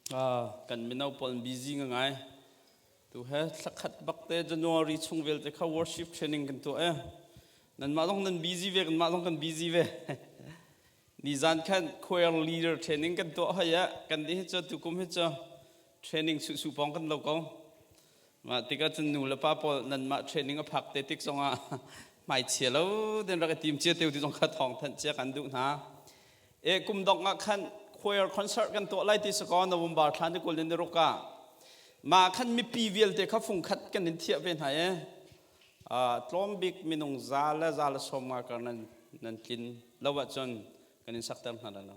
Kan mino pawl busy ngai. Tu he thlakhat bak te January chung vialte kha worship training kan tuah e. Nanmah zong nan busy ve, kanmah zong kan busy ve. Nizan khan choir leader training kan tuah hoi ah kan di hi cu tukum hi cu training su su pong kan lo ko. Mah tikah cun nu le pa pawl nanmah training a phak te tik zongah hmaichia lo den rak i tim cia teu ti zong kha thawng thanh cia kan duh hna. E kum dongh ah khan choir concert kan tuah lai ti sakaw November thla ni 20 ni ruk ah mah khan mipi vialte kha fung khat kan in thiah ve hna e. Tlawm bik minung za le za le sawm nga kar nan nan tlin lo ahcun kan in sakter hna lai lo.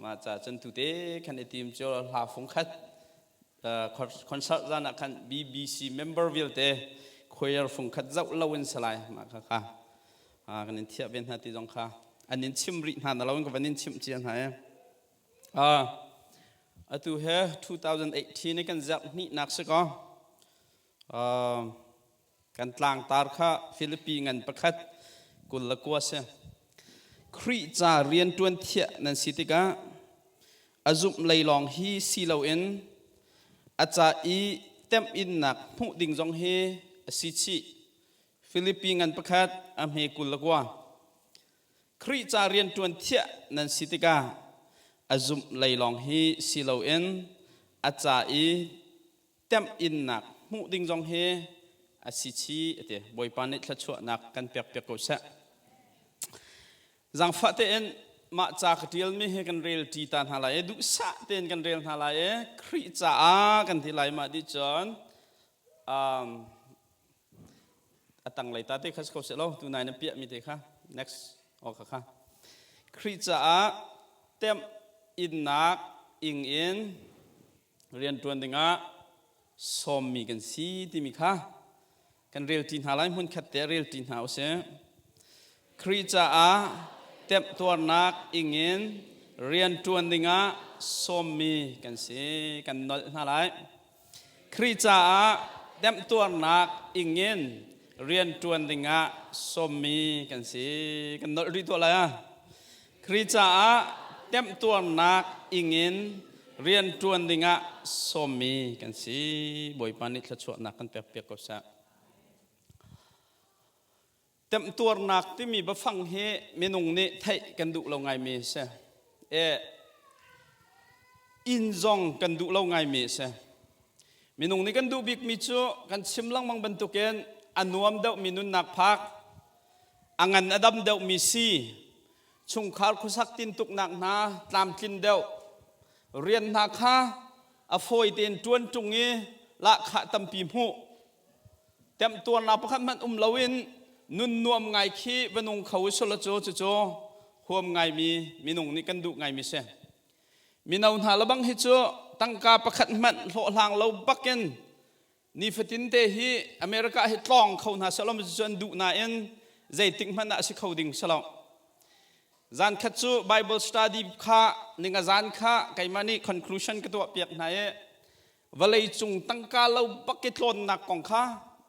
Mah ca cun tute khan i tim cio hla fung khat concert zan ah khan BBC member vialte choir fung khat zoh lo in salai mah kha kha kan in thiah ve hna ti zong kha an in chim rih hna na lo in ka van in chimh cia hna e. Atu he 2018 i kan zerh hnih nak si ko. Kan tlangtar kha Filipi ngan pakhat 29 si. Khrih ca rianṭuan thiah nan si tikah a zumh lei lawng hi si loin a ca i temhinnak hmuh ding zong hi a si chih. Filipi ngan pakhat a hme 29. Khrih ca rianṭuan thiah nan si tikah a zumh lei lawng hi si loin a ca i temhinnak hmuh ding zong hi a si chih a ti. Bawipa nih thluachuahnak kan pek piak ko seh. Zaangfah tein mah ca ka ṭialmi hi kan rel ṭi ta hna lai i duhsah tein kan rel hna lai i Khrih caah kan ti lai mah dih cun a tanglei ta te kha si ko seh law tunai na piahmi te kha next aw kha kha Khrih caah temh innak ing in rianṭuan dingah sawmmi kan si timi kha kan relṭi hna lai hmunkhat te relṭi hna usih. Khrih caah temhtuarnak ingin rianṭuan dingah sawmmi kan si kan nolh hna lai. Khrih caah temhtuarnak ingin rianṭuan dingah sawmmi kan si kan nolh rih tuah lai ah. Khrih caah temhtuarnak ingin rianṭuan dingah sawmmi kan si. Bawipa nih thluachuahnak kan pekpiak ko seh. Temhtuarnak timi biafang hi minung nih theih kan duh lo ngaimi a si. E, inn zong kan duh lo ngaimi a si. Minung nih kan duh bikmi cu kan chim lengmang bantukin a nuam deuhmi nunnak phak, a ngan a dam deuhmi si, chungkhar khuasak tintuknak hna tlamtlin deuh, rian hna kha a fawi tein ṭuan ṭung i lahkhah tampi hmuh, temtuarnak pakhat hmanh um loin nun nuam ngai khi va nung kho u sulaw cu cucu huam ngaimi minung nih kan duh ngaimi si. Mino hna lebang hi cu tangka pakhat hmanh hlawhhlang lo bakin nifatin te hi America hi tlawng kho hna selaw cu an duh nain zeitik hmanh ah a si kho ding selo. Zan khat cu Bible study kha ninga zan kha keimah nih conclusion ka tuah piak hna i vawlei cung tangka lo bak i tlawnnak kong kha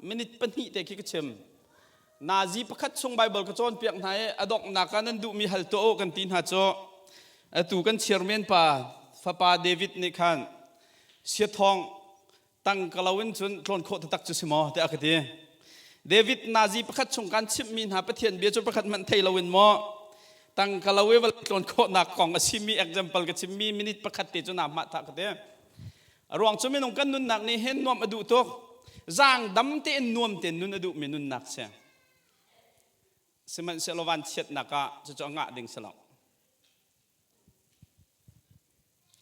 minute 2 te khi ka chim. Nazi pakhat chung Bible ka cawnpiak hna i a donghnak ah nan duhmi hal tuah u kan ti hna cu atu kan chairman pa fapa David nih khan siathawng tangka lo in cun tlawn khawh taktak cu si maw tiah ka ti. David Nazi pakhat chung kan chimhmi hna Pathian bia cu pakhat hmanh thei loin maw tangka lo i tlawn khawhnak kong a simi example ka chimmi minute pakhat te cu na hmah thah ka ti. A ruang cu minung kan nunnak nih hin nuam a duh tuk. Zaang dam tein nuam tein nun a duhmi nunnak si. Sihmanhsehlaw vanchiatnak ah cucu a ngah ding si lo.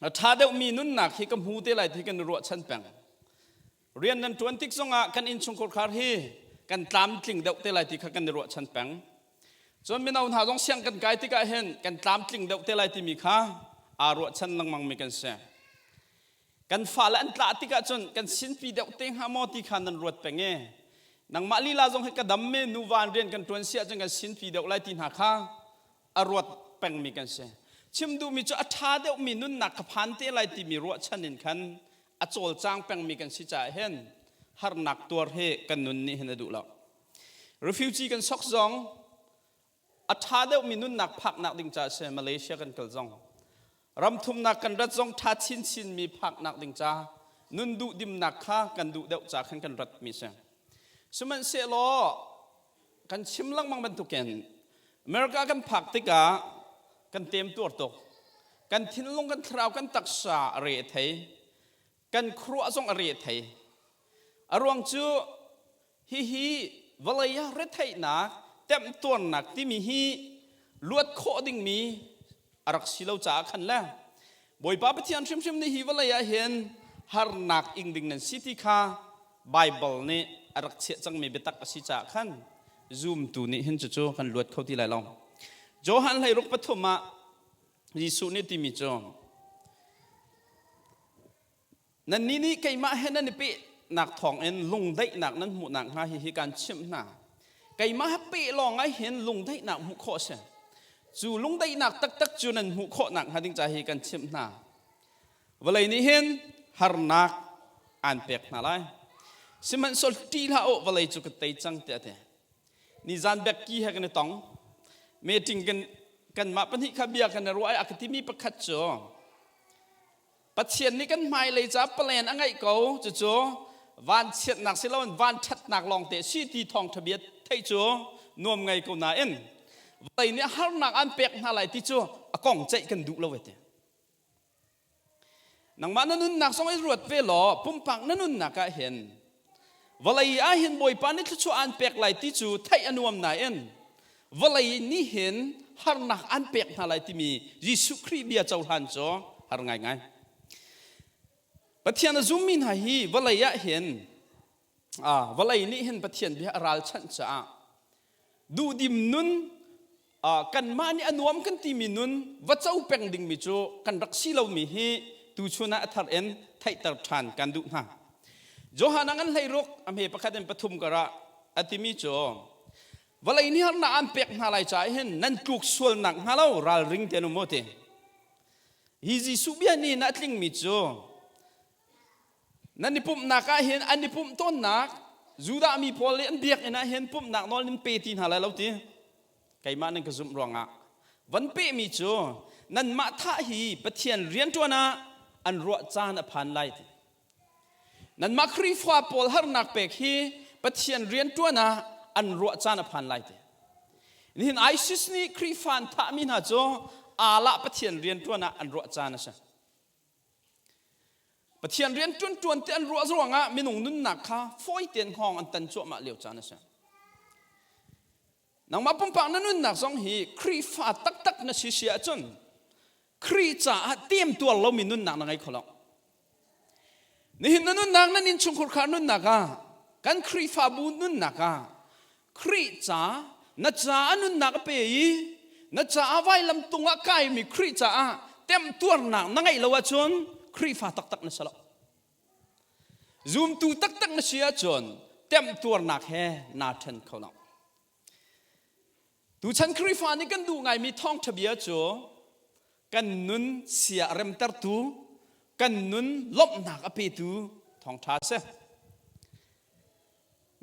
A ṭha deuhmi nunnak hi ka hmu te lai ti kan i ruahchan peng. Rian nan ṭuan tik zongah kan innchungkhar khar hi kan tlamtling deuh te lai ti kha kan i ruahchan peng. Cun mino hna zong siang kan kai tikah hin kan tlamtling deuh te lai timi kha aa ruahchan lengmangmi kan si. Kan fale an tlah tikah cun kan sinpi deuh te hnga maw ti kha nan ruat peng i nangmah lila zong hi ka dam me nuva in rian kan ṭuan si ahcun kan sinpi deuh lai ti hna kha a ruat pengmi kan si. Chim duhmi cu a ṭha deuhmi nunnak ka phan te lai timi ruahchan in khan a cawlcang pengmi kan si caah hin harnak tuar hi kan nun nih hin a duh lo. Refugee kan sok zong a ṭha deuhmi nunnak phaknak ding caah si Malaysia kan kal zong. Ramthumnak kan rat zong ṭha chinchin mi phaknak ding ca nun duh dimnak kha kan duh deuh ca khan kan rat mi si. Sihmanhsehlaw kan chim lengmang bantukin America kan phak tikah kan temtuar tuk. Kan thinlung, kan thlarau, kan taksa a re a thei. Kan khuaruah zong a re a thei. A ruang cu hihi vawlei ah retheihnak, temtuarnak timi hi luat khawh dingmi a rak si lo caah khan le Bawipa Pathian hrimhrim nih hi vawlei ah hin harnak ing ding nan si ti kha Baibal nih a rak chiah cangmi biatak a si caah khan zumtu nih hin cucu kan luat kho ti lai lo. Johan hleiruk pathum ah Jesuh nih timi cu Nannih nih keimah he nan i pehnak thawngin lungdaihnak nan hmuh nakhnga hihi kaan chimh hna. Keimah he peh lawng ah hin lungdaihnak hmuh khawh a si. Cu lungdaihnak taktak cu nan hmuh khawh nakhnga ding ca hi kan chimh hna. Vawlei nih hin harnak aan pek hna lai. Sihmanhsehlaw ṭih hlah u, vawlei cu ka tei cang tiah a ti. Nizan Becky he kan i tong. Meeting kan kanmah pahnih kha bia kan i ruah i a ka timi pakhat cu Pathian nih kan hmailei ca plan a ngeih ko cucu vanchiatnak si loin vanṭhatnak lawngte si ti thawngṭha bia theih cu nuam ngei ko nain vawlei nih harnak an pek hna lai ti cu a kong ceih kan duh lo ti. Nangmah na nunnak zong i ruat ve law pumpak na nunnak ah hin vawlei ah hin Bawipa nih thluachuah an pek lai ti cu theih a nuam nain vawlei nih hin harnak an pek hna lai timi Jesuh Khrih bia cohlan cu har ngaingai. Pathian a zummi hna hi vawlei ah hin vawlei nih hin Pathian bia a ralchanh caah duhdim nun kanmah nih a nuam kan timi nun va co peng dingmi cu kan rak si lomi hi tuchun ah a thar in theihter ṭhan kan duh hna. Johan ah ngan hleiruk a hme pakhat in pathum karah a timi cu vawlei nih harnak an pek hna lai caah hin nan tluk sualnak hnga lo ralring te um u ti. Hi Jesuh bia nih a tlingmi cu Nan i pumhnak ah hin an i pumh tawnnak Judah mi pawl nih an biakinn ah hin pumhnak nawl nan pe ti hna lai lo ti. Keimah nan ka zumh ruangah van pehmi cu nanmah thah hi Pathian rianṭuan ah an ruah caan a phan lai ti. Nanmah Khrihfa pawl harnak pek hi Pathian rianṭuan ah an ruah caan a phan lai ti. Nihin ISIS nih Khrihfa an thahmi hna cu Allah Pathian rianṭuan ah an ruah caan a si. Pathian rian ṭuanṭuan ti an ruah ruangah minung nunnak kha fawi tein hngawng an tan cuahmah lio caan a si. Nangmah pumpak na nunnak zong hi Khrihfa taktak na si si ahcun Khrih caah temtuar lomi nunnak na ngei kho lo. Nihin na nunnak nan innchungkhur khar nunnak ah kan Khrihfabu nunnak ah Khrih ca na caah nunnak a pe i na caah vailam tung ah kaimi Khrih caah temtuarnak na ngeih lo ahcun Khrihfa taktak na si lo. Zumtu taktak na si ahcun temtuarnak he naa ṭhen kho lo. Tuchan Khrihfa nih kan duh ngaimi thawngṭha bia cu kan nun sia a remtertu, kan nun lawmhnak a petu thawngṭha a si.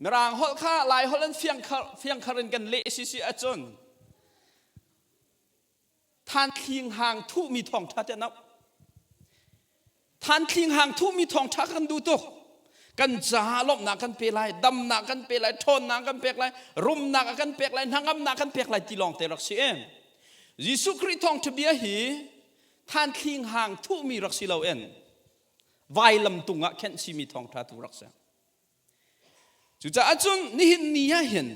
Mirang holh kha Lai holh in fiangkhar in kan leh si si ahcun thanthling hang thuhmi thawngṭha te nauh. Thanthling hang thuhmi thawngṭha kan duh tuk. Kan caah lawmhnak kan pe lai, damnak kan pe lai, ṭhawnnak kan pek lai, rumnak a kan pek lai, hnangamnak kan pek lai ti lawng te rak si em. Jesuh Khrih thawngṭha bia hi thanthling hang thuhmi rak si loin vailam tung ah khenh simi thawngṭha tu rak si. Cucaah cun nihin ni ah hin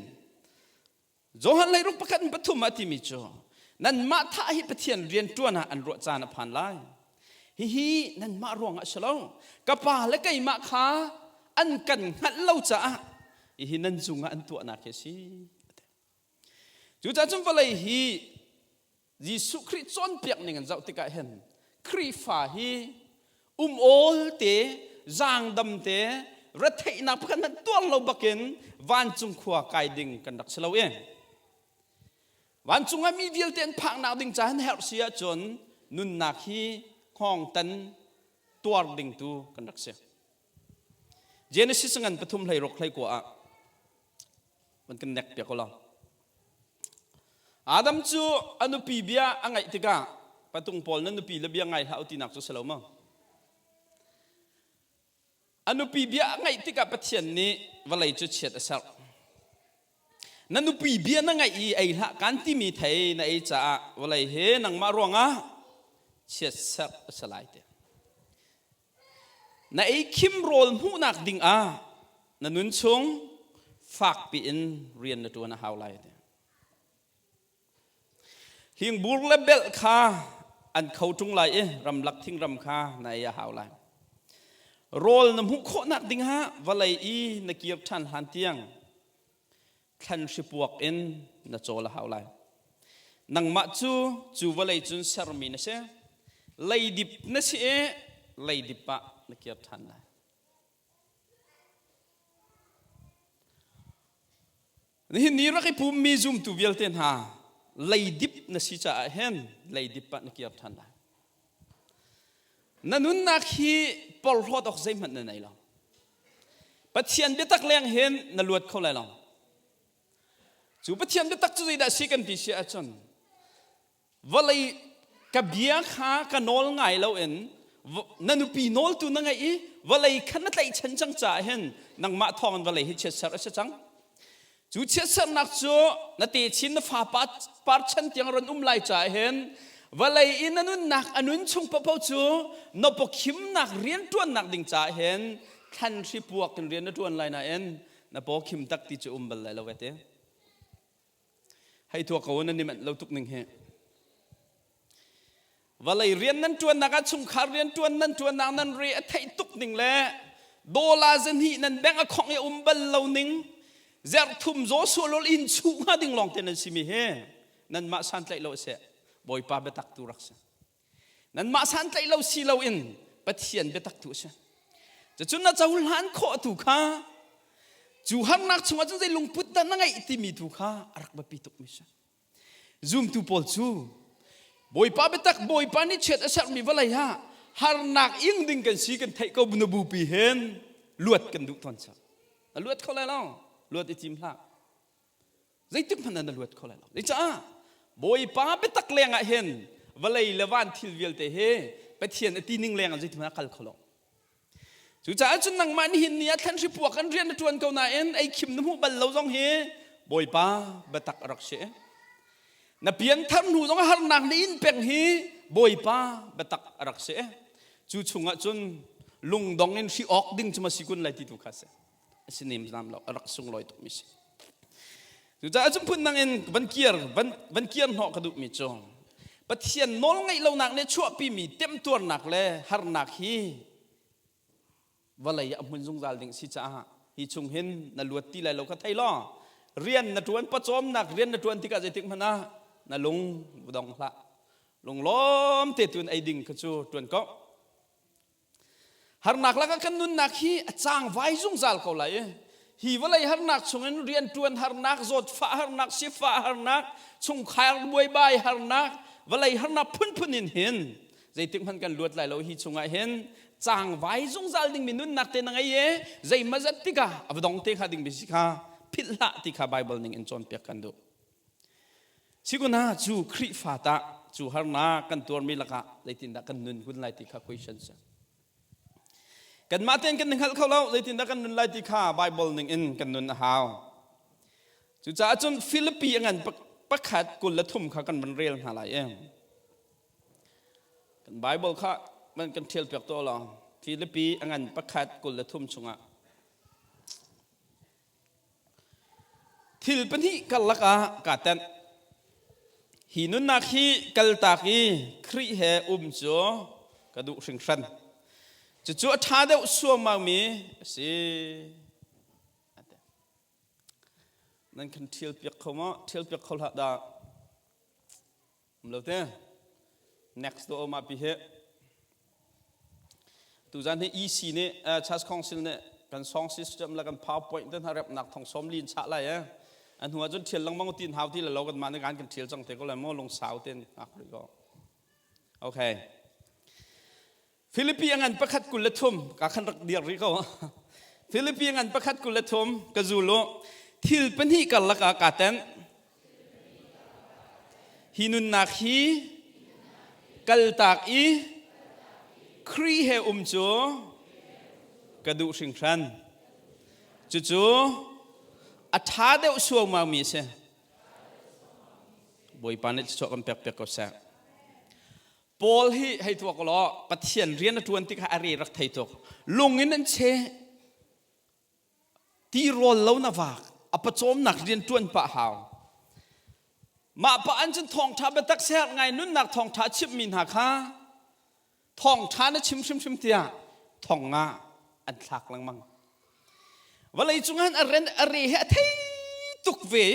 Johan leiruk pakhat in pathum ah timi cu nanmah thah hi Pathian rian ṭuan ah an ruah caan a phan lai. Hihi nanmah ruangah a si lo. Ka pa le keimah kha an kan hngalh lo caah hihi nan cungah an tuahnak hi a si. Cucaah cun vawlei hi Jesuh Khrih cawnpiak ning an zoh tikah hin Khrihfa hi um awl te zaangdam te retheihnak pakhat hmanh tuar lo bakin vancung khua kai ding kan rak si lo i vancung ah mi vialte an phaknak ding ca hin herh si ahcun nunnak hi hngawng tan tuar ding tu kan rak si. Genesis ngan pathum hlei ruk hlei kua ah van kan nek piak ko lo. Adam cu a nupi bia a ngaih tikah Patung pawl nan nupi le bia ngai hlah u tinak cu si lo maw? A nupi bia a ngaih tikah Pathian nih vawlei cu chiat a serh. Na nupi bia na ngaih i ei hlah kan timi thei na ei caah vawlei he nangmah ruangah chiat serh a si lai ti. Na ei khim rawl hmuhnak ding ah na nun chung fakpi in rian na ṭuan a hau lai ti. Hingbur le belh kha an kho ṭung lai i ramlak thingram kha na ei a hau lai. Rawl na hmuh khawhnak dingah vawlei i na kir ṭhan hlan tiang thlan hripuak in na cawl a hau lai. Nangmah cu cu vawlei cun sermi na si. Leidip na si i leidip ah na kir ṭhan lai. Nihin ni rak i pummi zumtu vialte hna leidip na si caah hin leidip ah na kir ṭhan lai. Na nunnak hi porhlawt awk zeihmanh na nei lo. Pathian biatak leng hin na luat kho lai lo. Cu Pathian biatak cu zeidah si kan ti si ahcun vawlei ka bia kha ka nawl ngai loin na nupi nawltu na ngeih i vawlei kha na tlaihchan cang caah hin nangmah thawngin vawlei hi chiatser a si cang. Cu chiatsernak cu na techin na fa par chan tiang ron um lai caah hin vawlei i na nunnak a nun chung paohpaoh cu na pawkhimnak rianṭuannak ding caah hin thlan hri puak in rian na ṭuan lai nain na pawkhim tak ti cu um bal lai lo ve te. Hei tuah ko nan i manh lo tuk ning hi. Vawlei rian nan ṭuannak ah chungkhar rian ṭuan nan ṭuannak nan re a theih tuk ning le dawla zahnih nan bank a khong i um bal lo ning zerthum zaw sualol in chuh hnga ding lawng te nan simi hi nanmah santlaih lo seh Bawipa biatak tu rak si. Nanmah santlaih lo si loin Pathian biatak tu a si. Cucun na cohlan khawh tu kha cu harnak chungah cun zei lungput dah na ngeih timi tu kha a rak biapi tukmi si. Zumtu pawl cu Bawipa biatak Bawipa nih chiat a sermi vawlei ah harnak ing ding kan si kan theih ko na bupi hin luat kan duh tawn sak. Na luat kho lai lo, luat i tim hlah. Zeitik hmanh ah na luat kho lai lo. Zeicah? Bawipa biatak leng ah hin vawlei le van thil vialte hi Pathian a ti ning leng ah zeitik hmanh ah kal kho lo. Cucaah cun nangmah nihin ni ah thlan hri puak kan rian na ṭuan ko nain ei khim na hmuh bal lo zong hi Bawipa biatak a rak si. Na pianthar hnu zong harnak na in peng hi Bawipa biatak a rak si. Cu chungah cun lungdong in hri awk ding cu ma si kun lai ti tu kha si. A si nem nam lo a rak sunglawi tukmi si. Cucaah cun phundang in van kir van van kir hnawh ka duhmi cu Pathian nawl ngeih lonak nih chuahpimi temtuarnak le harnak hi vawlei ah a hmun zungzal ding si caah hi chung hin na luat ti lai lo kha thei law rian na ṭuan pawcawmnak rian na ṭuan tikah zeitik hmanh ah na lung dong hlah lunglawm te tuin ei ding kha cu ṭuan ko Harnak lakah kan nunnak hi a cangvai zungzal ko lai i hi vawlei harnak chungin rianṭuan harnak, zawtfah harnak, sifah harnak, chungkhar buaibai harnak, vawlei harnak phunphun in hin zeitik hmanh kan luat lai lo hi chungah hin cangvai zungzal dingmi nunnak te na ngei i zeimazat tikah a va dong te kha dingmi si kha philh hlah ti kha Bible ning in cawnpiak kan duh. Sikuna cu Khrihfa tah cu harnak kan tuarmi lakah zeitindah kan nun kun lai ti kha question si. Kanmah tein kan hngal kho lo zeitindah kan nun lai ti kha Bible ning in kan nun a hau. Cucaah cun Filipi a ngan pakhat 23 kha kan van rel hna lai i kan Bible kha man kan ṭhial piak to lo. Filipi a ngan pakhat 23 chungah Thil pahnih karlak ah kaa tenh. Hi nunnak hi kaltak i Khrih he um cu ka duh hringhran. Cucu a ṭha deuh suaumami a si. Nan kan ṭhial piak kho maw? Ṭhial piak kho hlah dah. Um lo te. Next do ma pi he. Tuzan hi EC nih Church Council nih kan song system le kan PowerPoint te hna repnak thong som lin chah lai eh. An hnu ahcun thial lengmang tin hau ti le lo kan mah nih kan kan thial cang te ko lai mo lungsau ten ngak rih ko. Okay. Philippi a ngan pakhat 23 ka khan rak dir rih ko. Philippi a ngan pakhat 23 ka zul u. Thil pahnih karlak ah kaa tenh. Hi nunnak hi. Kaltak i Khrih he um cu ka duh hringhran. Cucu a ṭha deuh suaumau mi a si. Bawipa nih thluachuah kan pek piak ko seh. Paul hi hei tuak law Pathian rian a ṭuan tikah a re rak thei tuk. Lung in an cheh. Tirawl lo na vak. A pawcawmnak rian ṭuan pah hau. Mah pa an cun thawngṭha biatak siaherh ngai nunnak thawngṭha a chimhmi hna kha thawngṭha na chim hrimhrim tiah thong ah an thlak lengmang. Vawlei cungah a ren a re he a thei tuk ve.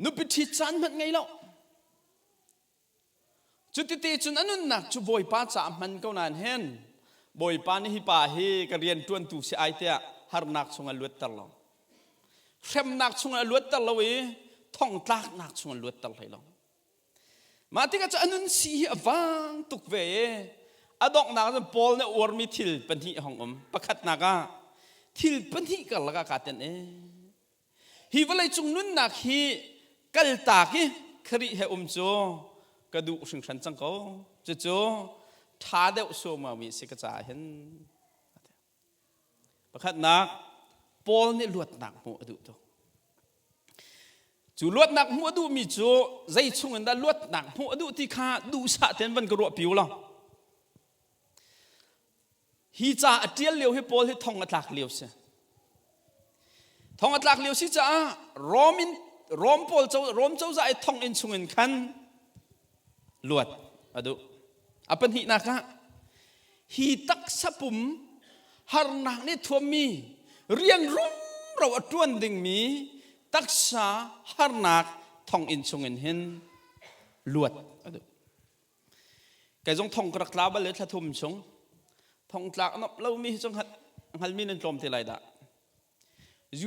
Nupi ṭhit caan hmanh ngei lo. Cutite cun a nunnak cu Bawipa caah hman ko nain hin Bawipa nih hi pa hi ka rian ṭuantu si ai tiah harnak chung a luatter lo. Hremnak chung a luatter lo i thongtlaknak chung a luatter hlei lo. Mah tikah cu a nun si hi a vang tuk ve i a donghnak cun Paul nih a uarmi thil pahnih a hung um. Pakhatnak ah thil pahnih karlak ah kaa tenh i hi vawleicung nunnak hi kaltak i Khrih he um cu ka duh hringhran cang ko. Cucu ṭha deuh suaumami a si ka caah hin. Pakhatnak, Paul nih luatnak hmuh a duh tuk. Cu luatnak hmuh a duhmi cu zei chung in dah luatnak hmuh a duh ti kha duhsah tein van ka ruahpi u law. Hi ca a ṭial lio hi Paul hi thong a tlak lio si. Thong a tlak lio si caah Rom in Rom pawl Rom cozah i thong inn chung in khan luat a duh. A pahnihnak ah hi taksa pum harnak nih thuammi rian rumro a ṭuan dingmi taksa harnak thonginn chungin hin luat a duh. Kei zong thong ka rak tla bal i thla thum chung thongtlak a nomh lomi hi cu hngalmi nan tlawm te lai dah.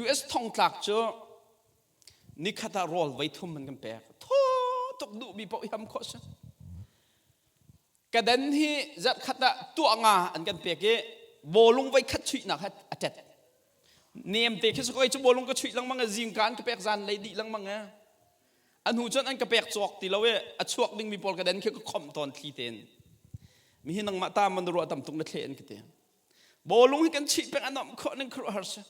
US thongtlak cu nikhat ah rawl voi thum an kan pek. Thaw tuk duhmi paoh i ham khawh si. Kaden hi zarhkhat ah tuah nga an kan pek i bawlung voi khat chuihnak he a tet. Nem te khi koi cu bawlung ka chuih lengmang i zingka an ka pek zan lei dih lengmang e. A hnu cun an ka pek cawk ti lo i a chuak dingmi pawl kaden khi ka khomh tawn thli tein. Mihi nangmah ta man ruah tam tuk na thle an ka ti. Bawlung hi kan chih peng a nuamh khawh ning khuaruahhar si.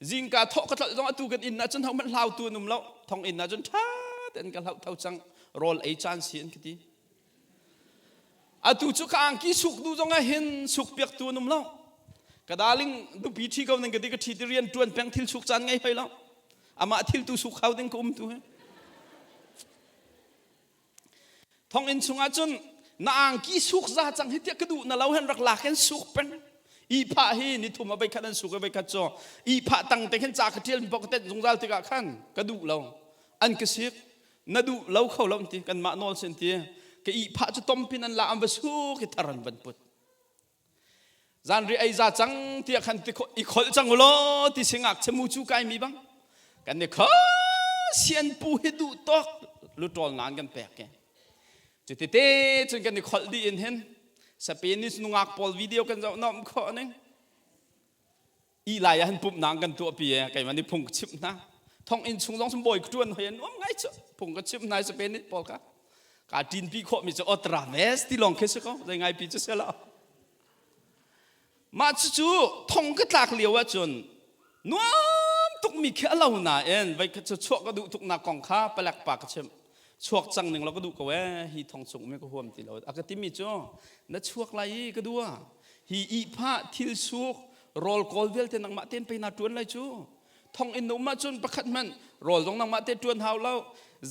Zingka thawh ka tlolh zong atu kan inn ah cun hohmanh hlautu an um lo. Thong inn ah cun ṭha tein ka hlauh tho cang. Rawl ei caan si an ka ti. Atu cu ka angki suk duh zong ah hin suk piaktu an um lo. Ka darling nupi ṭhi ko ning ka ti ka ṭhi ti rian ṭuan peng thil suk caan ngei hoi lo. Amah thil tu suk hau ding ka um tu hi. Thonginn chungah cun na angki suk za cang hi tiah ka duh na lo hen rak lak in suk peng. Ihphah hi ni thum a veikhat an suk i veikhat cu ihphah tang te khin ca ka ṭial mi paoh ka tenh zungzal tikah khan ka duh lo. An ka sik. Na duh lo kho lo ti kanmah nawl sin ti. Ka ihphah cu tompin an la an va suk i thar an van put. Zanriah ei za cang tiah khan i kholh cang u law ti singak chemu cu kai mi bang kan ni kho sian pu hi duh tawk lutawl nan kan pek ke cuti te cun kan i kholh dih in hin Spanish nungak pawl video kan zoh nom khawh ning i lai ah han pumh nang kan tuah pi e keimah nih phung ka chimh hna thong inn chung zong bawi ka ṭuan hoi an um ngai cu phung ka chimh hna Spanish pawl ka ka ṭin pi khawh mi cu otra vez ti lawng khi si ko zei ngai pi cu si lo mah cucu thong ka tlak lio ahcun nuam tuk mi khi a lo nain voi khat cu chuah ka duh tuk nak kong kha palek pa ka chimh chuak cang ning law ka duh ko ee hi thong chung mi ka huam ti lo a ka timi cu na chuak lai i ka dua hi ihphah thil suk rawl kawl vialte nangmah ten pei na ṭuan lai cu thong in na um ahcun pakhat hmanh rawl zong nangmah te ṭuan hau lo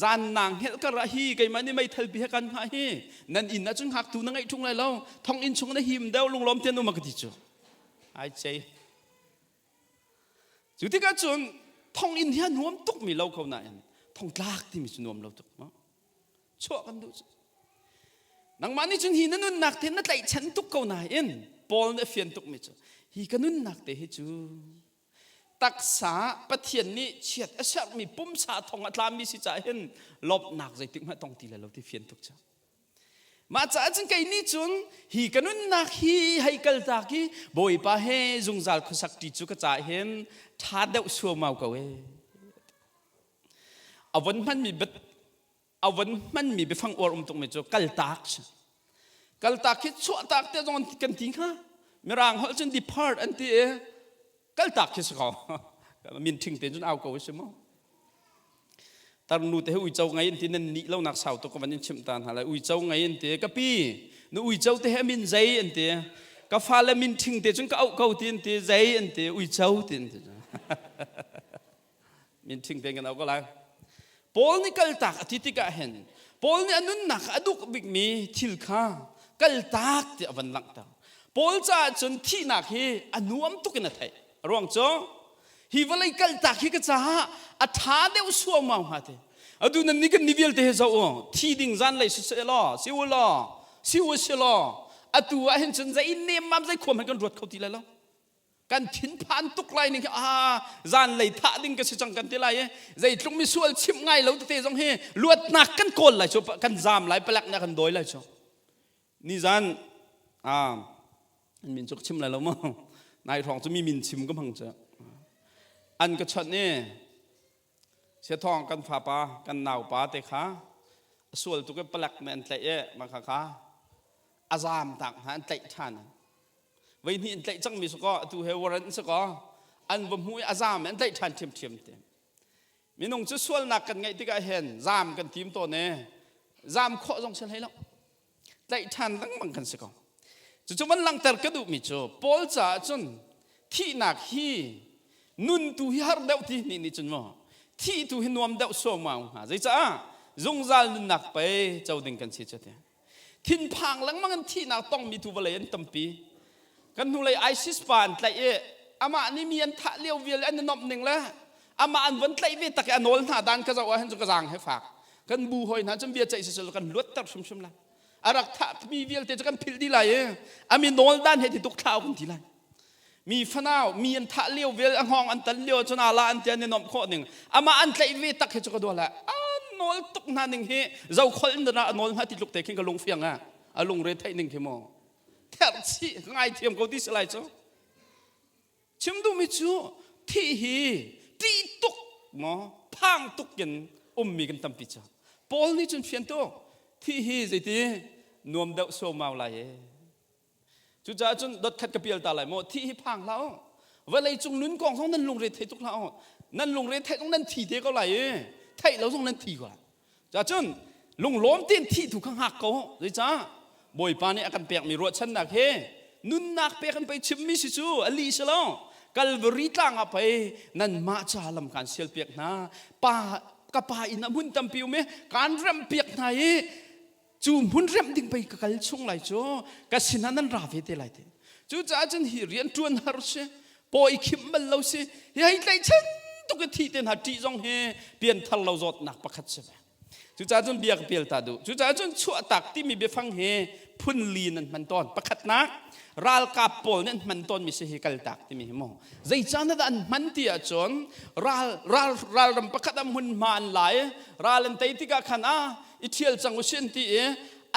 zan nang hngelh kar ah hi keimah nih meithal pi he kan hngah hi nan inn ahcun hngaktu na ngeih ṭung lai lo thong inn chung na him deuh lunglawm ten um a ka ti cu ai cei Cu tikah cun thonginn hi a nuam tukmi lo ko nain thongtlak timi cu nuam lo tuk ma chuah kan duh cu nangmah nih cun hi na nunnak te na tlaihchan tuk ko nain Paul nih a fian tukmi cu hi ka nunnak te hi cu taksa Pathian nih chiat a sermi pumsa thong a tlami si caah hin lawmhnak zeitik hmanh tong ti lai lo ti fian tuk cu Mah caah cun kei nih cun hi ka nunnak hi hei kaltak i Bawipa he zungzal khuasak ṭi cu ka caah hin ṭha deuh suaumau ko ee. A von hmanmi A van hmanmi biafang uar um tukmi cu kaltak si. Kaltak khi chuahtak te zong kan ti hnga. Mirang holh cun depart an ti i kaltak khi si ko. Min ṭhing te cun au ko si mu. Tarnu te hi uico ngei an ti nan nih lonak sau tuk ka van in chimh ta hna lai. Uico ngei an ti ka pi nu uico te hi a min zei an ti. Ka fale min ṭhing te cun ka auh ko ti an ti zei an ti uico ti an ti. Min ṭhing te kan auh ko lai. Paul nih kaltak a ti tikah hin Paul nih a nunnak a duh bikmi thil kha kaltak ti a van langhter. Paul caah cun thihnak hi a nuam tuk in a theih. A ruang cu hi vawlei kaltak hi ka caah a ṭha deuh suaumau hnga ti. Atu nan nih kan ni vialte hi zoh u thi ding zan lei si seh law si u law si u si law atu ah hin cun zei nemmam zei khuam hin kan ruat kho ti lai lo. Kan thinphan tuk lai ning a zan lei thah ding ka si cang kan ti lai i zeitluk mi sual chimh ngai lo tete zong hi luatnak kan kawl lai cu kan zaam lai palek nih kan dawi lai cu. Nizan ah an min cu ka chim lai lo maw nai hrawng cu mi min chim ka hmang cu an ka chawnh i Siathawng kan fapa kan naupa te kha a sual tuk i palek nih an tlaih i mah kha kha a zaam tak hna an tlaih ṭhan. Voi hnih an tlaih cangmi si kaw atu he warrant si kaw an va hmuh i a zaam i an tlaih ṭhan ṭhiamṭhiam te. Minung cu sualnak kan ngeih tikah hin zaam kan tim tawn i zaam khawh zong si hlei lo. Tlaih ṭhan lengmang kan si ko. Cucu van langhter ka duhmi cu Paul caah cun thihnak hi nun tu hi har deuh ti nih nih cun maw thih tu hi nuam deuh suaumau hnga. Zeicaah zungzal nunnak pei co ding kan si cu ti. Thinphang lengmang in thihnak tongmi tu vawlei an tampi. Kan hnulei ISIS pa an tlaih i amah nih mi an thah lio vial an i nomh ning le amah an von tlaih ve tak i a nawl hna dan ka zoh ah hin cu ka zaang he fak. Kan bu hoi hna cun bia ceih si kan luatter hrimhrim lai. A rak thah mi vialte cu kan philh dih lai i a mi nawl dan he ti tuk thlau kan ti lai. Mi fanau mi an thah lio vial a hngawng an tan lio cun ala an ti an i nomh khawh ning amah an tlaih ve tak hi cu ka dual an nawl tuk hna ning hi zokhol in a nawl hna ti tluk te khin ka lung fiang a a lungre theih ning khi maw therh chih ngai thiam ko ti si lai cu chim duhmi cu thih hi ṭih tuk maw phang tuk in ummi kan tampi ca Paul nih cun fian tuk thih hi zeiti nuam deuh suaumau lai e Cucaah cun dot khat ka pial ta lai maw thih hi phang hlah u. Vawlei cung nun kong zong nan lungre thei tuk hlah u. Nan lungre theih zong nan thi te ko lai i theih lo zong nan thi ko lai. Cucun lunglawm tein thih tu kha hngak ko. Zeicah Bawipa nih a kan pekmi ruahchannak he nunnak pek an pei chimmi si cu a lih si lo. Kalvari tlang ah pei nanmah ca lam kan sial piak hna. Pa ka pa inn ah hmun tampi um i kan remh piak hna i Cu hmun remh ding pei ka kal chung lai cu ka sinah nan ra ve te lai te. Cucaah cun hi rian ṭuan har si, paw i khimh bal lo si, hi hei tlaihchan tuk i thih te hna ṭih zong hi pianthar lo zawtnak pakhat si ve. Cucaah cun bia ka pial ta duh. Cucaah cun chuahtak timi biafang hi phun li nan hman tawn. Pakhatnak, ralkap pawl nih an hman tawnmi si hi kaltak timi hi mu. Zeicah dah an hman ti ahcun ral ral ralram pakhat ah hmunhma an la i ral an tei tikah khan ah i ṭhial cang u sin ti i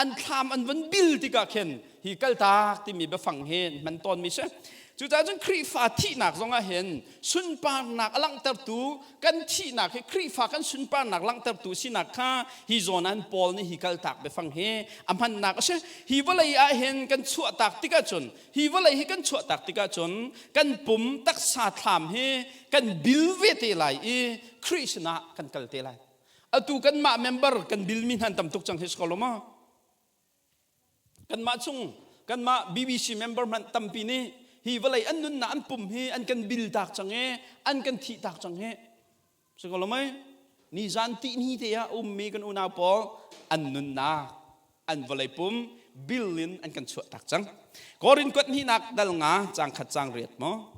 an thlam an van bil tikah khin hi kaltak timi biafang hi hman tawnmi si. Cucaah cun Khrihfa thihnak zongah hin sunparnak a langhtertu kan thihnak hi Khrihfa kan sunparnak langhtertu sinak kha hi zawn an Paul nih hi kaltak biafang hi a hmannak a si. Hi vawlei ah hin kan chuahtak tikah cun hi vawlei hi kan chuahtak tikah cun kan pum taksa thlam hi kan bil ve te lai i Khrih sinah kan kal te lai. Atu kanmah member kan bilmi hna tam tuk cang hi si ko lo maw? Kanmah chung kanmah BBC member hmanh tampi nih hi vawlei an nunnak an pum hi an kan bil tak cang i an kan thih tak cang hi si ko lo mei? Nizan tihni te ah ummi kan unau pawl an nunnak an vawlei pum bil in an kan chuah tak cang. Korin kuat hnihnak dal nga cang khat cang riat maw?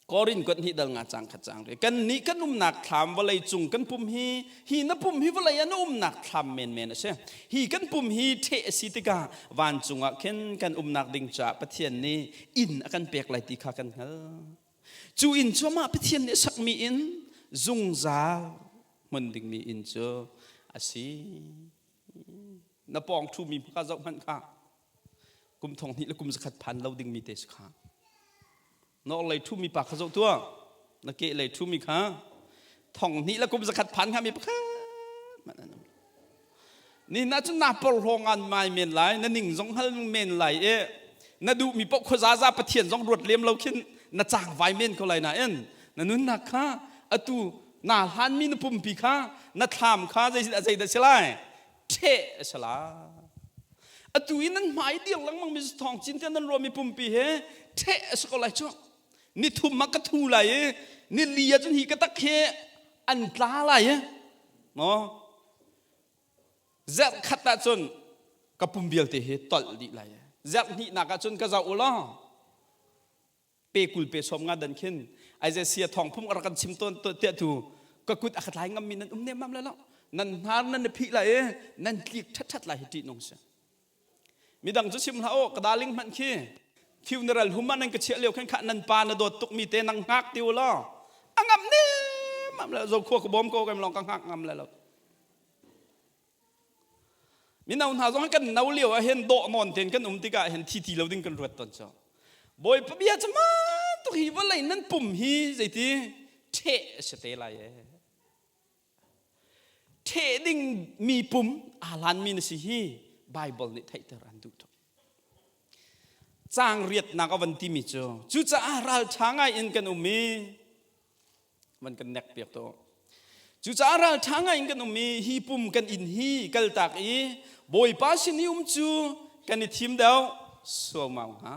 Korin kuat hnih dal nga cang khat cang ri. Kan nih kan umnak thlam vawlei cung kan pum hi hi na pum hi vawlei an umnak thlam menmen a si. Hi kan pum hi ṭheh a si tikah vancung ah khin kan umnak ding caah Pathian nih inn a kan pek lai ti kha kan hngal. Cu inn cu amah Pathian nih a sakmi inn zungzal hmun dingmi inn cu a si. Na pawng ṭhumi kha zoh hmanh kha kum thong hnih le kum zakhat phan lo dingmi te si kha. Na orhlei ṭhumi pa kha zoh tuah. Na kehlei ṭhumi kha thong hnih le kum zakhat phan hnga mi pakhat hmanh an um. Ni na cu na porhlaw ngan mai men lai, na ning zong hal men lai i na duhmi paoh khuazaza Pathian zong ruat lem lo khin na cang vai men ko lai nain na nunnak kha atu na hlanmi na pumpi kha na thlam kha zeidah si lai ṭheh a si lai. Atu i nan hmai dir lengmang mi thawng cin tiah nan ruahmi pumpi he ṭheh a si ko lai cu. Ni thum ah ka thu lai i ni li ah cun hi ka tak hi an tla lai i maw Zerh khat ahcun ka pum vialte hi tolh dih lai. Zerh hnihnak ahcun ka zoh u law pe 20 pe 50 dan khin aize sia thawng phung rak kan chim tawn tiah tu ka kut a ka tlai ngammi nan um nemam lai lo. Nan hnar nan i phih lai i nan tlik ṭhatṭhat lai hi ṭih nung si. Midang cu sim hlah u, ka darling hmanh khi funeral hum ah nan ka chiah lio khan khah nan pa na dawt tukmi te nang hngak ti u law a ngam nemam le zo khua ka bawm ko kem long ka hngak ngam le lo. Mino hna zong kan no lio ah hin dawh nawn tein kan um tikah hin thi ti lo ding kan ruat tawn cu. Bawipa bia cu man tuk hi vawlei nan pum hi zeiti ṭheh a si te lai ee. Ṭheh ding mi pum aa hlanmi na si hi Bible nih theihter an duh tuk. Caang riatnak a van timi cu cucaah ralṭha ngai in kan um i van kan nek piak to. Cucaah ralṭha ngai in kan um i hi pum kan inn hi kaltak i Bawipa sin i um cu kan i thim deuh suaumau hnga.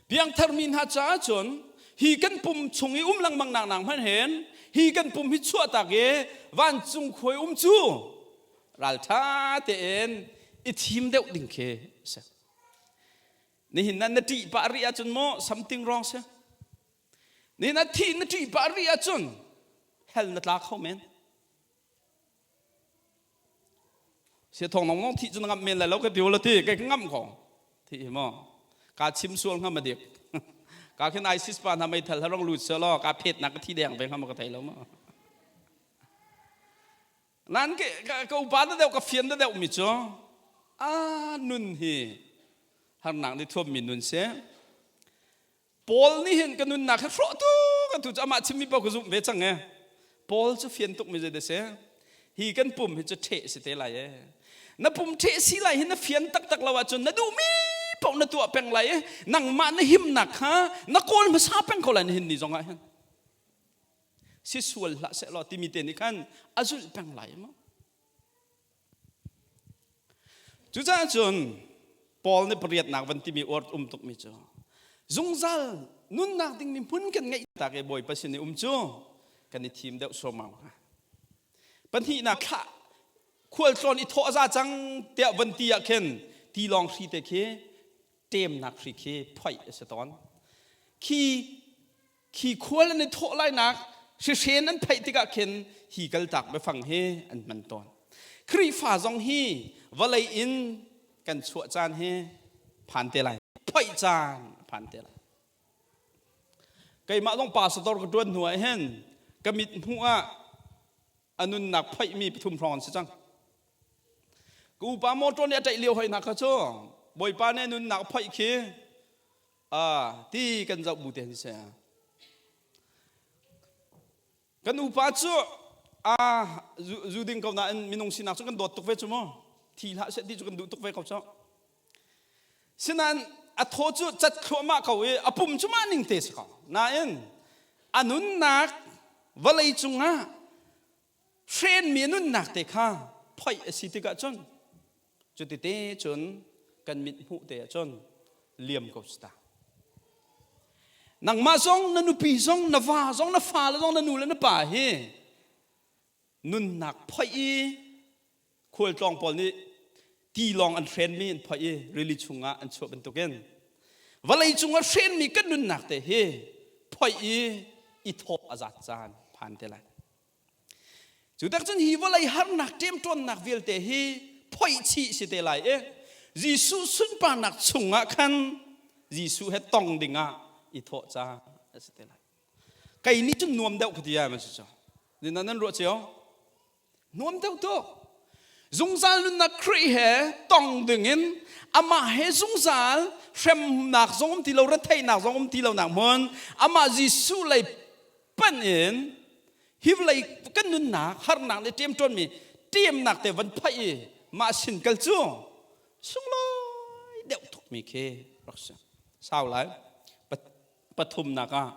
Piangthar mi hna caah cun hi kan pum chung i um lengmang nak nak hmanh hen hi kan pum hi chuahtak i vancung khuai um cu ralṭha tein i thim deuh ding khi a si. Nihin na na ṭih pah rih ahcun maw something wrong si. Nihin na thih na ṭih pah rih ahcun hell na tla kho men. Sia thong nong nong thih cu na ngamh men lai lo ka ti la ti kai ka ngamh ko thi hi mo ka chim sual hnga ma dik ka khin ISIS pa hna meithal harong lut se law ka phet nak ka thi deng ve hnga ma ka thei lo ma nan ke ka upa da deuh ka fian da deuh mi cu a nun hi harnak ni thuam mi nun se Paul nih hin ka nunnak hi hrawh tuk atu cu amah chimmi paoh ka zumh ve cang e. Paul cu fian tuk mi zei dah si? Hi kan pum hi cu ṭheh si te lai e. Na pum ṭheh si lai hi na fian taktak lo ahcun na duhmi paoh na tuah peng lai i nangmah na himnak kha na kawl hmasa peng ko lai nihin ni zong ah hin. Si sual hlah seh law timi te nih khan a zulh peng lai maw? Cucaah cun Paul nih pariatnak van timi uar um tukmi cu zungzal nunnak dingmi hmun kan ngeih tak i Bawipa sin i um cu kan i thim deuh suaumau hnga. Pahnihnak thlah khualtlawn i thawh a za cang tiah van ti ah khin tilawng hri te khi ṭemnak hri khi phoih a si tawn. Khi khi khual an i thawh lainak hrihren an pheih tikah khin hi kaltak biafang hi an hman tawn. Khrihfa zong hi vawlei in kan chuah caan hi phan te lai. Phoih caan phan te lai. Keimah zong pastor ka ṭuan hnu ah hin ka mit hmuh ah a nunnak phoihmi pathum hrawng an si cang. Ka upa motor nih a ṭaih lio hoi hna kha cu Bawipa nih a nunnak phoih khi ti kan zoh bu te an si. Kan upa cu zu ding ko nain minung sinak cu kan dawt tuk ve cu mu. Thi hlah seh ti cu kan duh tuk ve ko cu. Sinain a thaw cu cat thluahmah ko i a pum cu mah ning te si ko. Nain a nunnak vawlei cungah hrenmi nunnak te kha phoih a si tikah cun Cutite cun kan mit hmuh te ahcun liam ko si ta. Nangmah zong, na nupi zong, na va zong, na fale zong, na nu le na pa hi nunnak phoih i khualtlawng pawl nih tilawng an hrenmi an phoih i rili chungah an chuah bantukin vawlei cungah hrenmi kan nunnak te hi phoih i i thawh a zat caan phan te lai. Cu tak cun hi vawlei harnak ṭemṭawnnak vialte hi phoih chih si te lai i Jesuh sunparnak chungah khan Jesuh he tong dingah i thawh ca a si te lai. Kei nih cun nuam deuh ka ti ai man si cu. Nan nan ruah cio? Nuam deuh tuk. Zungzal nunnak Khrih he tong dingin amah he zungzal hremnak zong um ti lo retheihnak zong um ti lo nak hmun amah Jesuh lei panh in hi vawlei kan nunnak harnak le ṭemṭawnmi ṭemnak te van phaih i Mah sin kal cu sunglawi deuh tukmi khi rak si. Sau lai. Pathumnak ah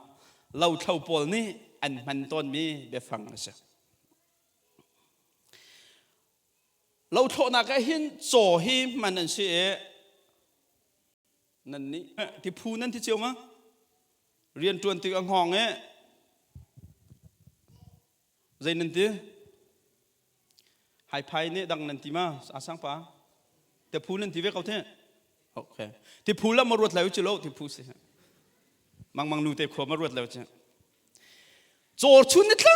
lothlo pawl nih an hman tawnmi biafang a si. Lothlawhnak ah hin caw hi hman an si i nan nih ti phu nan ti cio ma? Rian ṭuan tik a hngawng i zei nan ti? Haiphai nih dang nan ti ma? Asang pa. Te phu nan ti ve ko the. Okay. Ti phu la ma ruat lai u lo ti phu si. Mang mang nu te khua ma ruat lai u Caw chun ni tla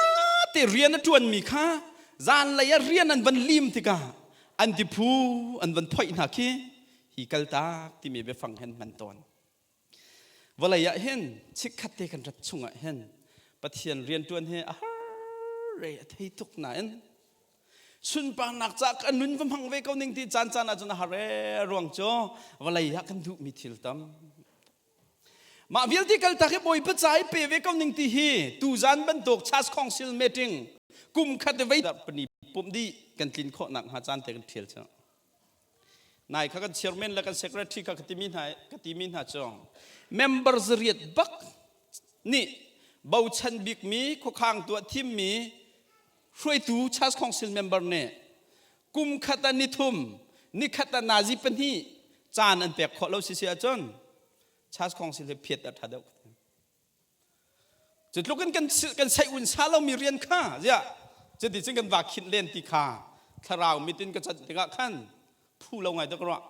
te rian a ṭuan mi kha zan lei ah rian an van lim tikah an ti phu an van phoih hna khi hi kaltak timi biafang hen hman tawn. Vawlei ah hin chikkhat te kan rat chungah hin Pathian rianṭuan hi a har re a thei tuk nain sunparnak ca ka nun va hmang ve ko ning ti caan caan ahcun a har re ruang cu vawlei ah kan duhmi thil tam. Mah vialte kaltak hi Bawipa ca i pe ve ko ning ti hi tuzan bantuk Church Council meeting kum khat vei pani pumh dih kan tlin khawh nak hnga caan te kan ṭhial cu. Nai kha kan chairman le kan secretary kha ka timi hna ka timi hna cu member zariat bak nih bochan bikmi khuakhang tuah thimmi hruaitu Church Council member nih kum khat ah nithum nikhat ah nazi pahnih caan an pek khawh lo si si ahcun Church Council hi phiat a ṭha deuh. Cu tluk in kan kan saih un sa lomi rian kha ziah cuti cun kan va khinh len ti kha thlarau mit in ka canh tikah khan phu lo ngai dek ruah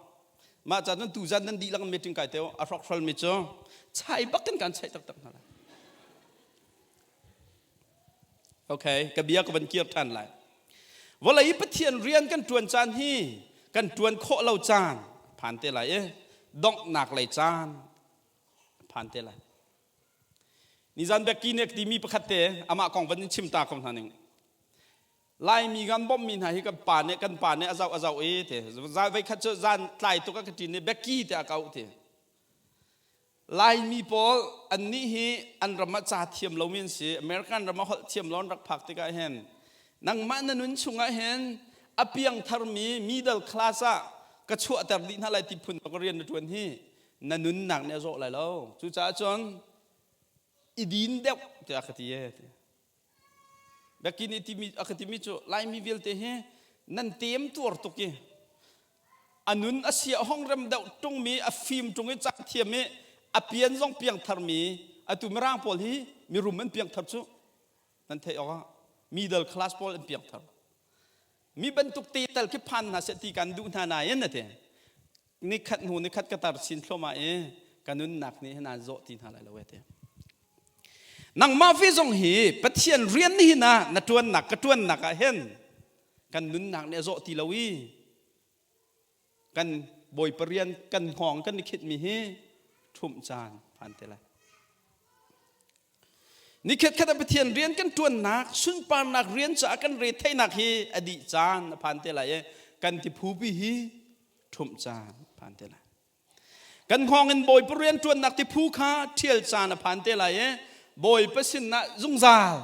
mah ca cun tuzan nan dihlak meeting kai te a hrokhral mi cu chai bak kan kan chaih taktak hna lai. Okay, ka bia ka van kir ṭhan lai. Vawlei Pathian rian kan ṭuan caan hi kan ṭuan khawh lo caan phan te lai i donghnak lei caan phan te lai. Nizan Becky nih a timi pakhat te amah kong van in chim ta ko hna ning. Laimi kan bawmhmi hna hi kan pa nih kan pa nih a zoh a zoh i te voi khat cu zan tlai tuk a ka ṭin i Becky te a kau te. Laimi pawl annih hi an ram ah ca thiam lomi an si. American ram ah holh thiam lo an rak phak tikah hin nangmah na nun chungah hin a piang tharmi middle class ah ka chuahter dih hna lai ti phun ka rian na ṭuan hi na nunnak nih a zawh lai lo. Cucaah cun i din deuh tiah ka ti e. Becky nih timi a ka timi cu Laimi vialte hi nan tem tuar tuk i a nun a sia hong rem deuh ṭungmi a fim ṭung i cak thiam i a pian zong piang tharmi atu mirang pawl hi mirum an piang thar cu nan theih awk ah middle class pawl an piang thar Mi bantuk te tal khi phan hna seh ti kan duh hna nain a ti. Nikhat hnu nikhat ka tar chin thluahmah i ka nunnak nih hin aan zawh ti hna lai lo e ti. Nangmah ve zong hi Pathian rian nihin ah na ṭuannak ka ṭuannak ah hin kan nunnak nih a zawh ti lo i kan Bawipa rian kan hngawng kan i khitmi hi ṭhumh caan phan te lai. Nikhatkhat ah Pathian rian kan ṭuannak, sunparnak rian caah kan retheihnak hi a dih caan a phan te lai i kan tiphupi hi ṭhumh caan a phan te lai. Kan hngawng in Bawipa rian ṭuannak tiphu kha ṭhial caan a phan te lai i Bawipa sinah zungzal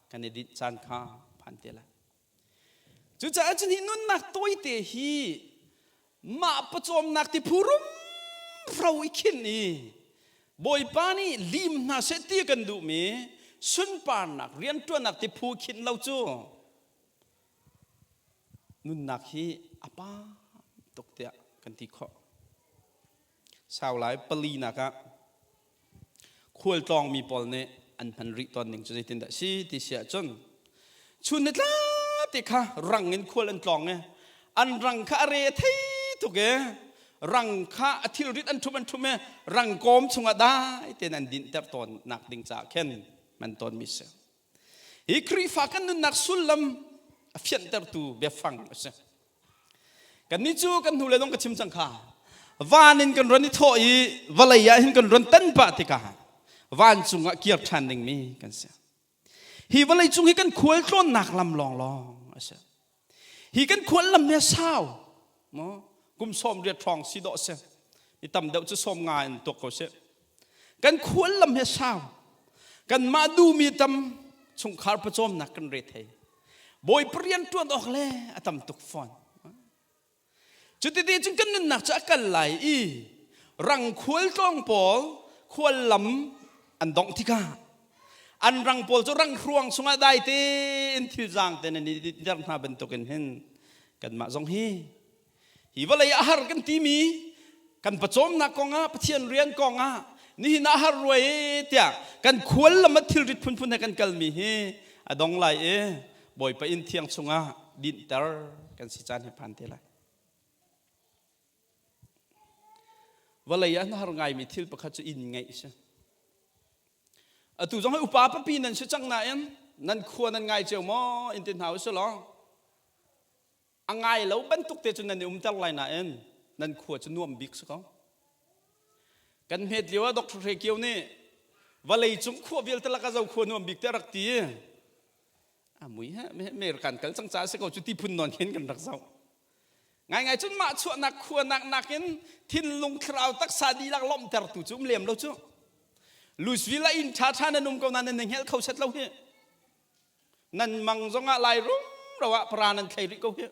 kan i dinh caan kha phan te lai. Cucaah cun hi nunnak tawite hi mah pawcawmnak ti phu rumro i khinh i Bawipa nih lim hna seh ti kan duhmi sunparnak rianṭuannak ti phu khinh lo cu nunnak hi a pa tuk tiah kan ti khawh. Sau lai palinak ah khualtlawngmi pawl nih an hman rih tawn ning cu zeitindah si ti si ahcun chun ni tla te kha rang in khual an tlawng i an rang kha a re a thei tuk i rang kha a thilrit an ṭhum an ṭhum i rangkawm chungah dai tein an dinhter tawn nak ding caah khin man tawnmi si. Hi Khrihfa kan nunnak sullam a fianhtertu biafang a si. Kannih cu kan hnu le dong ka chim cang kha. Van in kan ron i thawh i vawlei ah hin kan ron tan pah tikah vancung ah kir ṭhan dingmi kan si. Hi vawlei cung hi kan khual tlawnnak lam lawnglawng a si. Hi kan khual lam hi a sau. Maw kum 80 hrawng si dawh si. Mi tam deuh cu 50 in tuak ko sih. Kan khual lam hi a sau. Kanmah duhmi tam chungkhar pawcawmnak kan re thei. Bawipa rian ṭuan awk le a tam tuk fawn. Cuti cun kan nunnak cu a kal lai i rang khual tlawng pawl khual lam an dongh tikah an rang pawl cu rang hruang chungah dai tein thil zaang te nan i der hna bantukin hin kanmah zong hi hi vawlei a har kan timi kan pawcawmnak kongah Pathian rian kongah nihin ah har ruai tiah kan khual lam ah thilrit phunphun he kan kalmi hi a dong lai i Bawipa inn thiang chungah dinhter kan si caan hi phan te lai. Vawlei ah na har ngaimi thil pakhat cu inn ngeih si. Atu zong hi upa papi nan si cang nain nan khua nan ngai cio maw in ti hna usih law a ngai lo bantuk te cu nan i umter lai nain nan khua cu nuam bik si ko. Kan hmet lio ah Dr. Hre Kio nih vawlei cung khua vialte lak ah zo khua nuam bik te rak ti. A mui he me kan kal cang ca si ko cu ti phun non hin kan rak zoh. Ngaingai cun mah chuahnak khuanak nakin thinlung thlarau taksa dihlak lawmhtertu cu um lem lo cu. Louisville ah inn ṭha ṭha nan um ko nain nan hngelh kho set lo hi. Nan mang zongah lai rumro ah para nan thlei rih ko hi.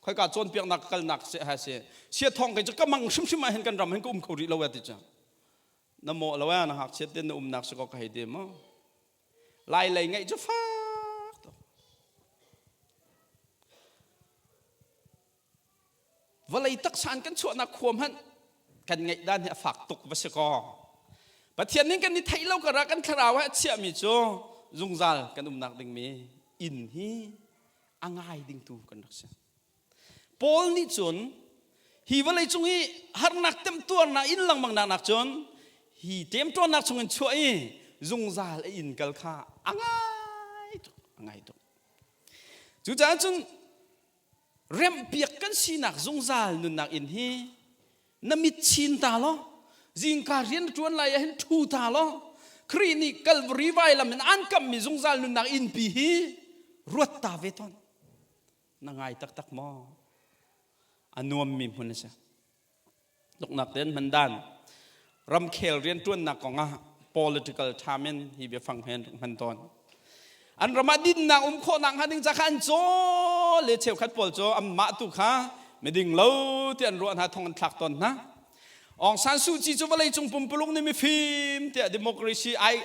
Khoika cawnpiaknak kalnak se ha si. Sia thong kei cu ka mang hrimhrim ah hin kan ram hin ka um kho rih lo ti cu. Na mawh lo na ngakchiat ten na umnak si ko ka hei te mo. Lai lei ngaih cu fak tuk. Vawlei taksa in kan chuahnak khua hmanh kan ngaih dan hi a fak tuk va si kaw. Pathian nih kan i theih lo karah kan thlarau he a chiahmi cu zungzal kan umnak dingmi inn hi a ngai dingtu kan rak si. Paul nih cun hi vawlei cung i harnak temtuarnak in lengmang nak cun hi temtuarnak chungin chuah i zungzal a inn kal kha a ngai tuk a ngai tuk. Cucaah cun remhpiak kan sinak zungzal nunnak inn hi na mit chin ta law zingka rian na ṭuan lai ah hin ṭhu ta law Khrih nih Calvary vailam in aan kammi zungzal nunnak innpi hi ruat ta ve tawn. Na ngai taktak maw? A nuammi hmun a si. Luknak tein hman dan. Ramkhel rianṭuannak kongah political term in hi biafang he an rak hman tawn. An ram ah dinnak um khawhnak hnga ding ca kha an caw le cheukhat pawl cu anmah tu kha miding lo ti an ruah hna thong an thlak tawn hna. Aung San Suu Kyi cu vawleicung pumpuluk nih mifim tiah democracy ai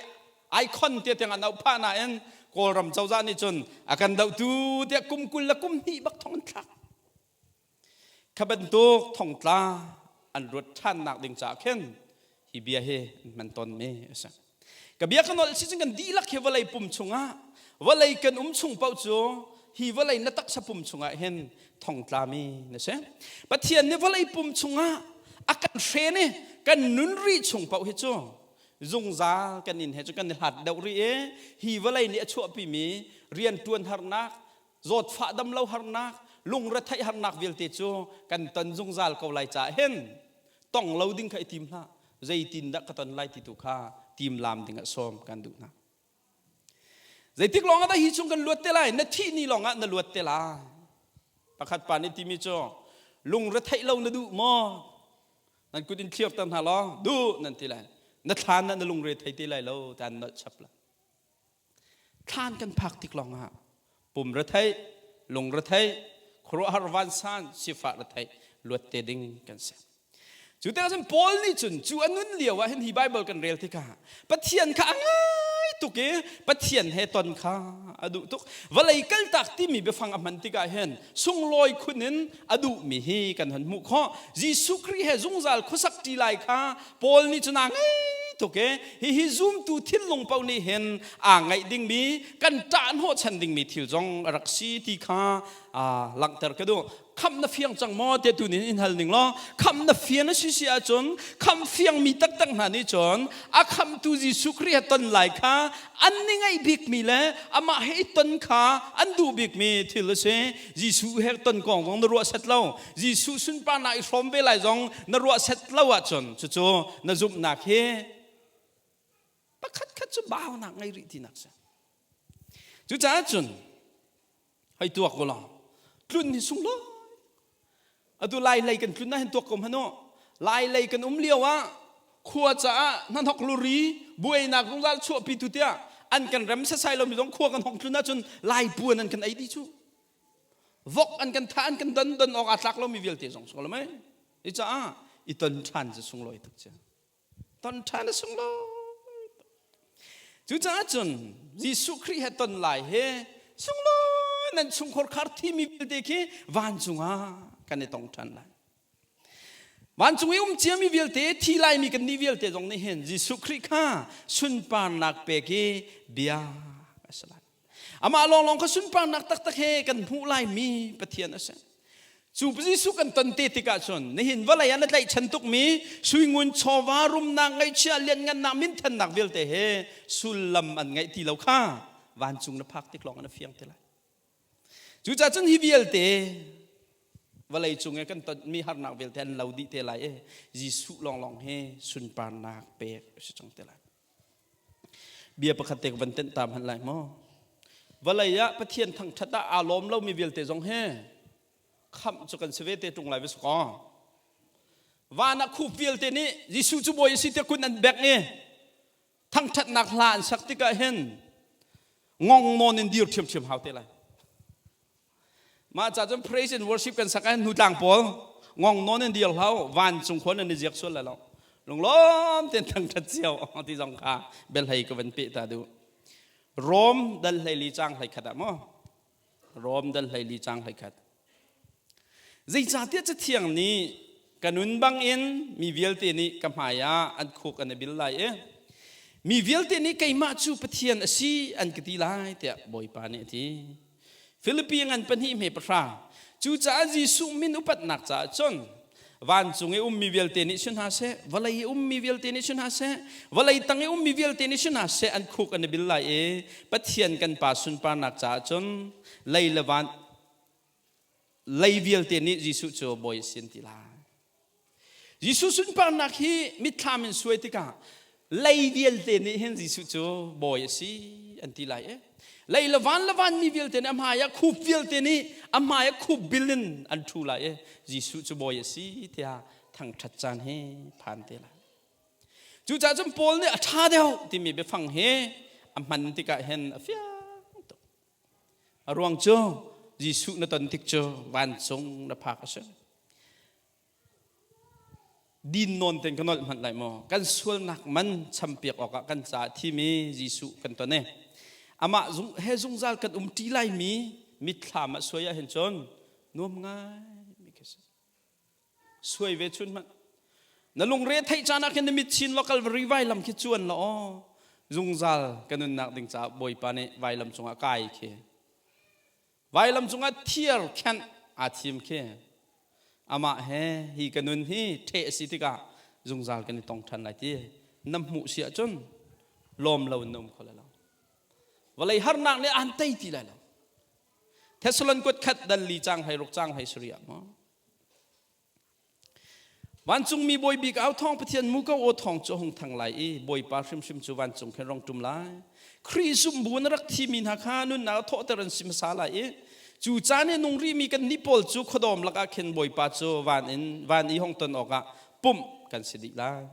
icon tiah tiang an auh phah nain Kawlram cozah nih cun a kan dohtu tiah kum 20 le kum hnih bak thong an thlak. Kha bantuk thongtla an ruat ṭhannak ding caah khin hi bia hi an hman tawnmi a si. Ka bia ka nolh si cun kan dihlak hi vawlei pum chungah vawlei kan um chung paoh cu hi vawlei na taksa pum chungah hin thongtlami na si. Pathian nih vawlei pum chungah a kan hren i kan nun rih chung paoh hi cu zungzal kan inn he cu kan i hlat deuh rih i hi vawlei nih a chuahpimi rianṭuan harnak zawtfah damlo harnak lungretheih harnak vialte cu kan ton zungzal ko lai caah hin tong lo ding kha i tim hlah. Zeitin dah ka ton lai ti tu kha timlam ding ah sawm kan duh hna. Zeitik lawng ah dah hi chung kan luat te lai? Na thih ni lawng ah na luat te lai. Pakhat pa nih timi cu lungretheih lo na duh maw? Nan kut in thlir ter hna law duh nan ti lai. Na thlan ah na lungre thei te lai lo ti an nolh chap la. Thlan kan phak tik lawng ah pum retheih, lung retheih, khuaruahhar vansan, sifah retheih luat te ding kan si. Cu tikah cun Paul nih cun cu a nun lio ah hin hi Bible kan rel tikah Pathian kha a ngai tuk i Pathian he ton kha a duh tuk. Vawlei kaltak timi biafang a hman tikah hin sunglawi khun in a duhmi hi kan hon hmuh khawh. Jesuh Khrih he zungzal khuasak ṭi lai kha Paul nih cun aa ngei tuk i hihi zumtu thinlung paoh nih hin aa ngaih dingmi kan ṭah hnawhchan dingmi thil zong a rak si ti kha langhter ka duh. Khamh na fiang cang maw tiah tu nih in hal ning law khamh na fian a si si ahcun khamh fiangmi taktak hna nih cun a khamhtu Jesuh Khrih he ton lai kha an ni ngaih bikmi le amah he i ton kha an duh bikmi thil a si. Jesuh he ton kong zong na ruah set lo. Jesuh sunparnak i hrawm ve lai zong na ruah set lo ahcun cucu na zumhnak hi pakhat khat cu baunak ngei rih tinak si. Cucaah cun hei tuak ko law tlun hi sunglawi atu lai lei kan tlun ah hin tuak ko hmanh u lai lei kan um lio ah khua caah hnahnok luri buainak zungzal chuahpi tu tiah an kan rem sasai lomi zong khua kan hong tlun ahcun lai puan an kan ei dih cu. Vok an kan thah an kan don don awk aa tlak lomi vialte zong sung lo mei. I caah i ton ṭhan cu sunglawi tuk cu. Ton ṭhan a sunglawi. Cucaah cun Jesuh Khrih he ton lai he sunglawi nan chungkhar khar thimi vialte khi vancung ah kan i tong ṭhan lai. Vancung i um ciami vialte, thi laimi kan nih vialte zong nih hin Jesuh Khrih kha sunparnak pek i bia a si lai. Amah lawnglawng kha sunparnak taktak he kan hmuh laimi Pathian a si. Cu Jesuh kan ton te tikah cun nihin vawlei ah na tlaihchan tukmi suingun chawva rumnak ngaihchia lianngannak minthannak vialte he sullam an ngeih ti lo kha vancung na phak tik lawng in a fiang te lai. Cucaah cun hi vialte vawlei cung i kan tonmi harnak vialte an lo dih te lai i Jesuh lawnglawng hi sunparnak pek a si cang te lai. Bia pakhat te ka van tenh ta hmanh lai maw? Vawlei ah Pathian thangṭhat ah aa lawm lomi vialte zong hi khamh cu kan si ve te ṭung lai va si kaw. Van ah khup vialte nih Jesuh cu bawi a si tiah kun an bek i thangṭhatnak hla an sak tikah hin ngong nawn in dir ṭhiamṭhiam hau te lai. Mah ca cun praise and worship kan sak ahhin hnutlang pawl ngong nawn in dir hlau vancung khuan an i ziak sual lai lo. Lunglawm tein thangṭhat cio ti zong kha biahlei ka van peh ta duh. Rom dal 14 caang 11 ah maw? Rom dal 14 caang 11. Zeicahtiah Cathiang nih ka nun bangin mi vialte nih ka hmaiah an khuk an i bil lai i mi vialte nih keimah cu Pathian a si an ka ti lai tiah Bawipa nih a ti. Filipi ngan pahnih hme pahra. Cucaah Jesuh min upatnak caah cun vancung i ummi vialte nih si hna seh, vawlei i ummi vialte nih si hna seh, vawlei tang i ummi vialte nih si hna seh an khuk an i bil lai i Pathian kan Pa sunparnak caah cun lei le van lei vialte nih Jesuh cu bawi a si an ti lai. Jesuh sunparnak hi mitthlam in suai tikah lei vialte nih hin Jesuh cu bawi a si an ti lai i lei le van le van mi vialte nih a hmai ah khup vialte nih a hmai ah khup bil in an ṭhu lai i Jesuh cu bawi a si tiah thangṭhat caan hi phan te lai. Cucaah cun Paul nih a ṭha deuh timi biafang hi a hman tikah hin a fiang tuk. A ruang cu Jesuh na ton tik cu vancung na phak a si. Din nawn ten ka nolh hmanh lai maw? Kan sualnak man champiak awkah kan caah thimi Jesuh kan ton e. Amah zung, he zungzal kan um ṭi laimi mitthlam ah suai ahhin cun nuam ngai mi khi si. Suai ve chun hmanh. Na lungre theih caan ah khin na mit chin law Kalvari vailam khi cuan law aw zungzal ka nunnak ding caah Bawipa nih vailam cungah kai khi. Vailam cungah thiar khenh aa thim khi. Amah he hi ka nun hi ṭheh a si tikah zungzal kan i tong ṭhan lai ti na hmuh si ahcun lawm lo in na um kho lai lo. Vawlei harnak nih aan tei ti lai lo. Thessalon kuat khat dal li cang hlei ruk cang hlei sarih ah maw? Vancungmi bawi bik au thawng Pathian muko aw thawng cu a hung thang lai i Bawipa hrimhrim cu vancung khin rong ṭum lai. Khrih zumh na rak thimi hna kha nunnak a thawhter an si hmasa lai i cu caan i nung rihmi kan nih pawl cu khuadawm lakah khin Bawipa cu van in van i hong ton awkah pumh kan si dih lai.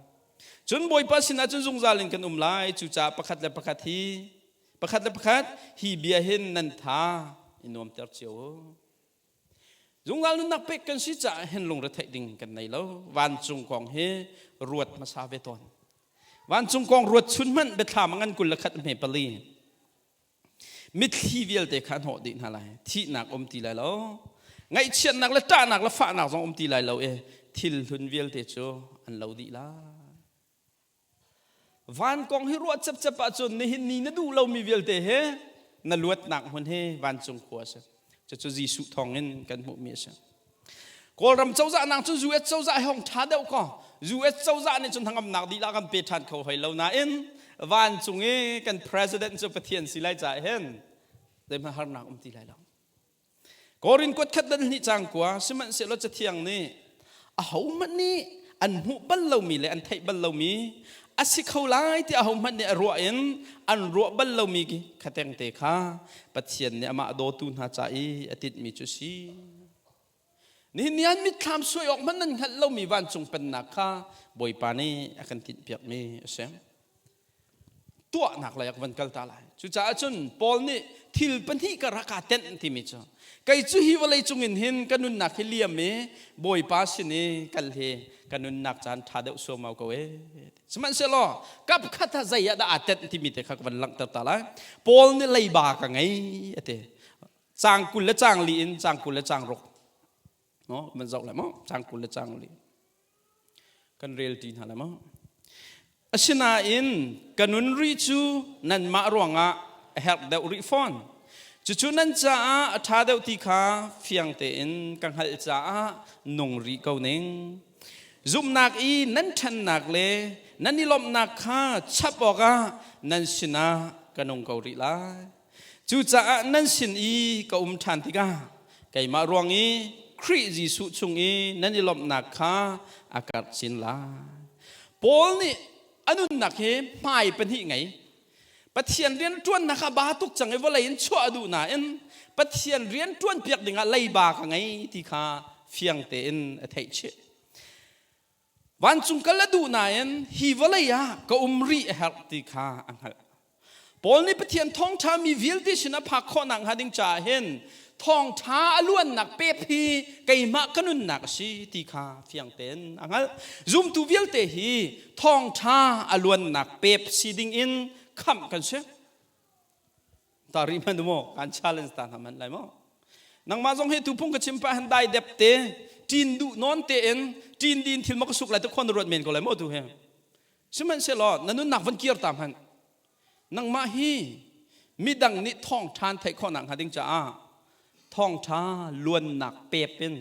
Cun Bawipa sinah cun zungzal in kan um lai. Cucaah pakhat le pakhat hi pakhat le pakhat hi bia hin nan tha i nuamter cio u. Zungzal nunnak pek kan si caah hin lungretheih ding kan nei lo. Vancung kong hi ruat hmasa ve tawn. Vancung kong ruat chun hmanh biathlam a ngan 21 hme pali. Mitthli vialte kha hnawh dih hna lai. Thihnak um ti lai lo. Ngaihchiatnak le ṭahnak le fahnak zong um ti lai lo i thil hlun vialte cu an lo dih lai. Van kong hi ruah cepcep ahcun nihin ni na duh lomi vialte he na luatnak hmun hi vancung khua a si. Cucu Jesuh thawngin kan hmuhmi a si. Kawlram cozah nang cu US cozah hi hong ṭha deuh kaw US cozah nih cun hnangamnak dihlah kan pe ṭhan kho hoi lo nain vancung i kan president cu Pathian si lai caah hin zeihmanh harnak um ti lai lo. Korin kuat khat dan hnih cang kua sihmanhsehlaw cathiang nih ahohmanh nih an hmuh bal lomi le an theih bal lomi a si kho lai ti ahohmanh nih a ruah in an ruah bal lomi khateng te kha Pathian nih amah dawtu hna ca i a tinhmi cu si. Nihin ni an mitthlam suai awk hmanh nan hngalh lomi vancung pennak kha Bawipa nih a kan tinhpiakmi a si. Tuahnak lei ah ka van kal ta lai. Cucaah cun Paul nih thil pahnih ka rak aa tenh timi cu kei cu hi vawlei cung in hin ka nunnak hi liam i Bawipa sin i kal hi ka nunnak caan ṭha deuh suaumau ko ee. Sihmanhsehlaw kap khat ah zei ah dah aa tenh timi te kha ka van langhter ta lai. Paul nih leiba ka ngei a ti. Caang 20 le caang li in caang 20 le caang ruk. No, man zoh lai maw? Caang 20 le caang li. Kan rel ṭi hna lai maw? Asinain ka nun rih cu nanmah ruangah a herh deuh rih fawn. Cucu nan caah a ṭha deuh ti kha fiang tein ka hngalh caah nung rih ko ning. Zumhnak i nan ṭhannak le nan i lawmhnak kha chap awkah nan sinah ka nung ko rih lai. Cucaah nan sin i ka um ṭhan tikah keimah ruang i Khrih Jesuh chung i nan i lawmhnak kha a karh chin lai. Paul nih a nunnak hi hmai pahnih ngei. Pathian rian ṭuannak ah ba tuk cang i vawlei in chuah a duh nain Pathian rian ṭuan piak dingah leiba ka ngei ti kha fiang tein a theih chih. Vancung kal a duh nain hi vawlei ah ka um rih a herh ti kha a hngalh. Paul nih Pathian thawngṭha mi vialte sin a phak khawh nakhnga ding caah hin thawngṭha a luannak pep hi keimah ka nunnak a si ti kha fiang tein a hngalh. Zumtu vialte hi thawngṭha a luannak pep si ding in khamh kan si. Ta rih hmanh maw kan challenge ta hna hmanh lai maw nangmah zong hi tu phung ka chim pa han dai dep te ṭin duh nawn te in ṭin din thil ma ka suk lai te khon ruat men ko lai maw tu he sihmanhsehlaw na nunnak van kir ta hmanh nangmah hi midang nih thawng ṭhan theih khawhnak hnga ding caah thawngṭha luannak pep in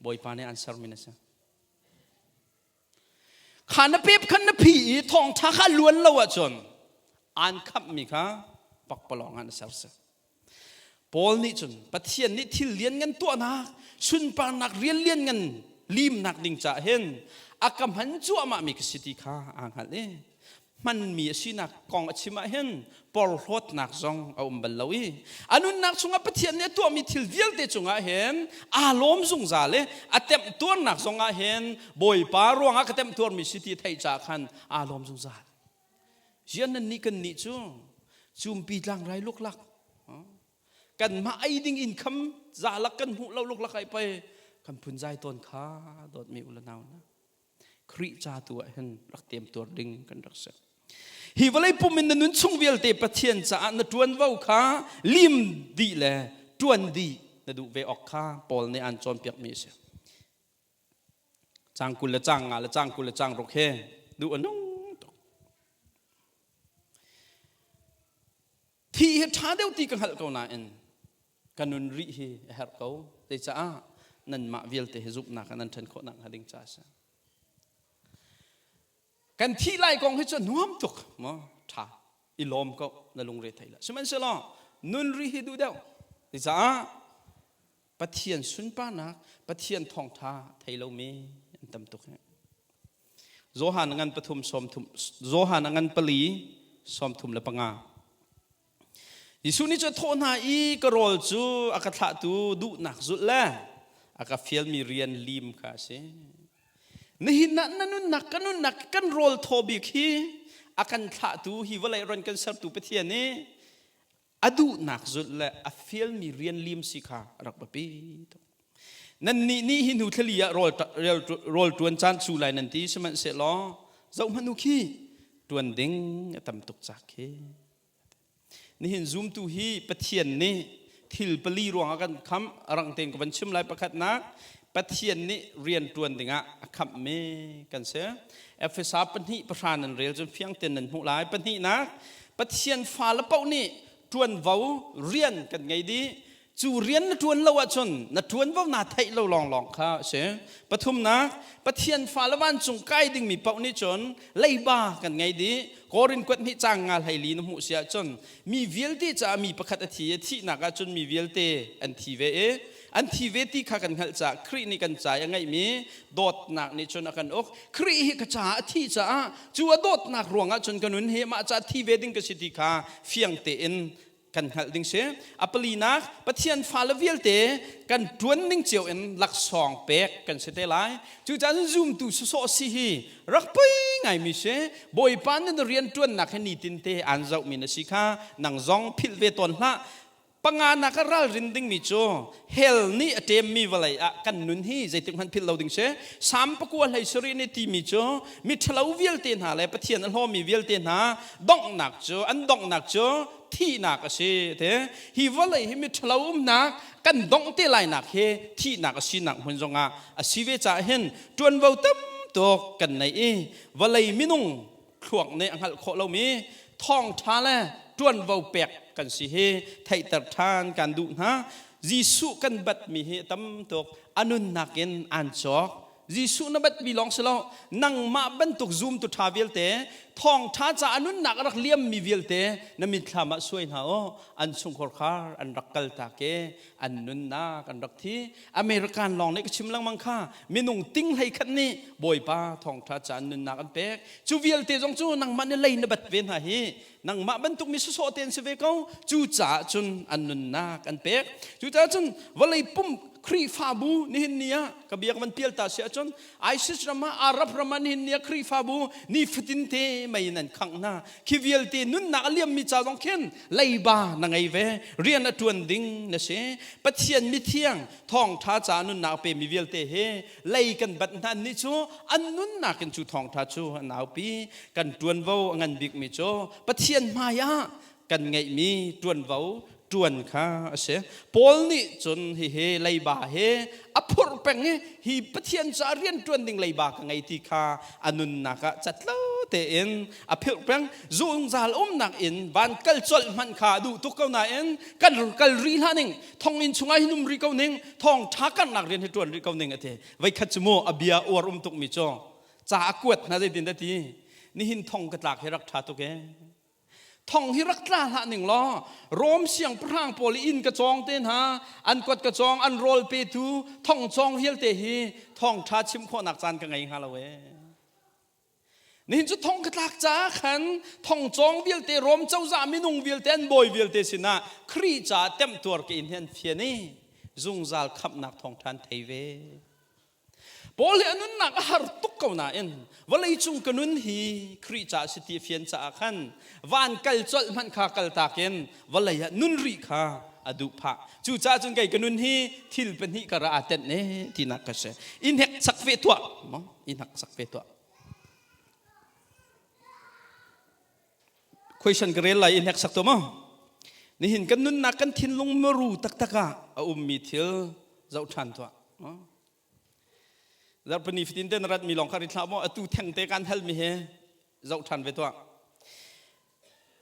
Bawipa nih an sermi na si. Kha na pep khan na phi i thawngṭha kha luan lo ahcun aan khamhmi kha pakpalawng ah na ser si. Paul nih cun Pathian nih thil lianngan tuahnak, sunparnak rian lianngan limnak ding caah hin a ka hman cuahmahmi ka si ti kha aa hngalh i hmanmi a sinak kong a chim ah hin porhlawtnak zong a um bal lo i a nunnak chungah Pathian nih a tuahmi thil vialte cungah hin aa lawm zungzal i a temhtuarnak zongah hin Bawipa ruangah ka temhtuarmi si ti theih caah khan aa lawm zungzal. Zian nan nih kan nih cu cumpi tlangrai luklak kanmah ei ding in kham zalak kan hmuh lo luklak ai pei kan phunzai tawn kha dawtmi u le nau na. Khrih ca tu ah hin rak temtuar ding kan rak si. Hi vawlei pum in na nun chung vialte Pathian caah na ṭuanvo kha lim dih le ṭuan dih na duh ve awk kha Paul nih aan cawnpiakmi a si. Caang 20 le caang nga le caang 20 le caang ruk he duh a nung tuk. Thih hi ṭha deuh ti ka hngalh ko nain ka nun rih hi a herh ko. Zeicah nanmah vialte hi zumhnak ah nan ṭhen khawh nakhnga ding caah a si. Kan thih lai kong hi cu nuam tuk maw ṭha i lawm ko na lungre thei lah. Sihmanhsehlaw nun rih hi duh deuh. Zeicah Pathian sunparnak, Pathian thawngṭha thei lomi an tam tuk hi. Johan ngan pathum sawm thum Johan ngan pali 35. Jesuh nih cu a thawh hna i ka rawl cu a ka thlahtu duhnak zulh le a ka fialmi rian lim kha a si. Nihin ah na nunnak ka nunnak kan rawl thaw bik hi a kan thlahtu hi vawlei ron kan sertu Pathian i a duhnak zulh le a fialmi rian lim si kha a rak biapi tuk. Nannih nih hi hnu thlali ah rawl ṭuan caan cu lai nan ti sihmanhsehlaw zohhmanh u khi ṭuan ding a tam tuk cak khi. Nihin zumtu hi Pathian nih thil pali ruangah kan khamh a rang tein ka van chim lai pakhatnak Pathian nih rian ṭuan dingah a khamhmi kan si. Efesa pahnih pahra nan rel cun fiang tein nan hmuh lai. Pahnihnak Pathian fale paoh nih ṭuanvo rian kan ngei dih. Cu rian na ṭuan lo ahcun na ṭuanvo naa theih lo lawnglawng kha a si. Pathumnak, Pathian fale vancung kai dingmi paoh nih cun leiba kan ngei dih. Korin kuat hnih caang nga hleili na hmuh si ahcun mi vialte caah mi pakhat a thi i thihnak ahcun mi vialte an thi ve i an thi ve ti kha kan hngalh caah Khrih nih kan ca i a ngeihmi dawtnak nih cun a kan uk. Khrih hi ka caah a thih caah cu a dawtnak ruangah cun ka nun hi mah caah thi ve ding ka si ti kha fiang tein. kan hngalh ding si. A palinak, Pathian fale vialte kan ṭuan ning cio in laksawng pek kan si te lai. Cucaah zumtu sawsawh si hi rak poi ngaimi si. Bawipa nih na rian ṭuannak hi nitin te aan zohmi na si kha nang zong philh ve tawn hlah. Panganak ah ralrin dingmi cu hell nih a ṭemmi vawlei ah kan nun hi zeitik hmanh philh lo ding si. Salm pakua hlei sarih nih timi cu miṭhalo vialte hna le Pathian a hlawmi vialte hna donghnak cu an donghnak cu thihnak a si te. Hi vawlei hi miṭhalo umnak kan dongh te lainak hi thihnak a sinak hmun zongah a si ve caah hin ṭuanvo tam tuk kan nei i vawlei minung thluak nih a hngalh khawh lomi thawngṭha le ṭuanvo pek kan si hi theihter ṭhan kan duh hna. Jesuh kan batmi hi a tam tuk. A nunnak in aan cawk. Jesuh na batmi lawng si lo, nangmah bantuk zumtu ṭha vialte, thawngṭha ca a nunnak a rak liammi vialte na mitthlam ah suai hna u. An chungkhar khar an rak kal tak i an nunnak an rak thi. American lawng nih ka chim lengmang kha minung ting hlei khat nih Bawipa thawngṭha ca an nunnak an pek. Cu vialte zong cu nangmah nih lei na bat ve hna hi nangmah bantuk mi sawsawh te an si ve ko. Cucaah cun an nunnak an pek. Cucaah cun vawlei pum Khrihfabu nihin ni ah ka biak van pial ta si ahcun ISIS ram ah Arab ram ah nihin ni ah Khrihfabu nifatin te mei in an khangh hna. Khi vialte nunnak a liammi ca zong khin leiba na ngei ve, rian a ṭuan ding na si. Pathian mithiang thawngṭha ca nunnak a pemi vialte hi lei kan bat hna nih cu an nunnak in cu thawngṭha cu an aupi. Kan ṭuanvo a ngan bikmi cu Pathian hmai ah kan ngeihmi ṭuanvo ṭuan kha a si. Paul nih cun hihi leiba hi a phurh peng i hi Pathian caah rian ṭuan ding leiba ka ngei ti kha a nunnak ah catlo tein a philh peng. Zungzal umnak in van kal colh hmanh kha a duh tuk ko nain kan kal rih hlah ning, thonginn chungah hin um rih ko ning, thawngṭha karhnak rian hi ṭuan rih ko ning a ti. Voikhat cu mu a bia uar um tukmi cu ca a kuat hna zeitin dah ti nihin thong ka tlak hi rak ṭha tuk ee. Thong hi rak tla hlah ning law Rom siangpahrang pawl i inn ka cawng te hna, an kuat ka cawng, an rawl petu thong cawng vialte hi thawngṭha chim khawhnak caan ka ngei hnga lo ee. Nihin cu thong ka tlak caah khan thong cawng vialte Rom cozah minung vialte an bawi vialte sinah Khrih caah temhtuar ka in hi an fian i zungzal khamhnak thawngṭha an thei ve. Paul hi a nunnak a har tuk ko nain vawleicung ka nun hi Khrih caah si ti a fian caah khan van kal colh hmanh kha kaltak in vawlei ah nun rih kha a duh phah. Cucaah cun kei ka nun hi thil pahnih kar ah aa tenh ne tinak ka si. I hneksak ve tuah. I hneksak ve tuah. Question ka rel lai i hneksak tuah maw? Nihin kan nunnak kan thinlung maru taktak ah a ummi thil zoh ṭhan tuah. Zarhpini fatin te na ratmi lawng kha rit hlah maw atu theng te kan halmi he zoh ṭhan ve tuah.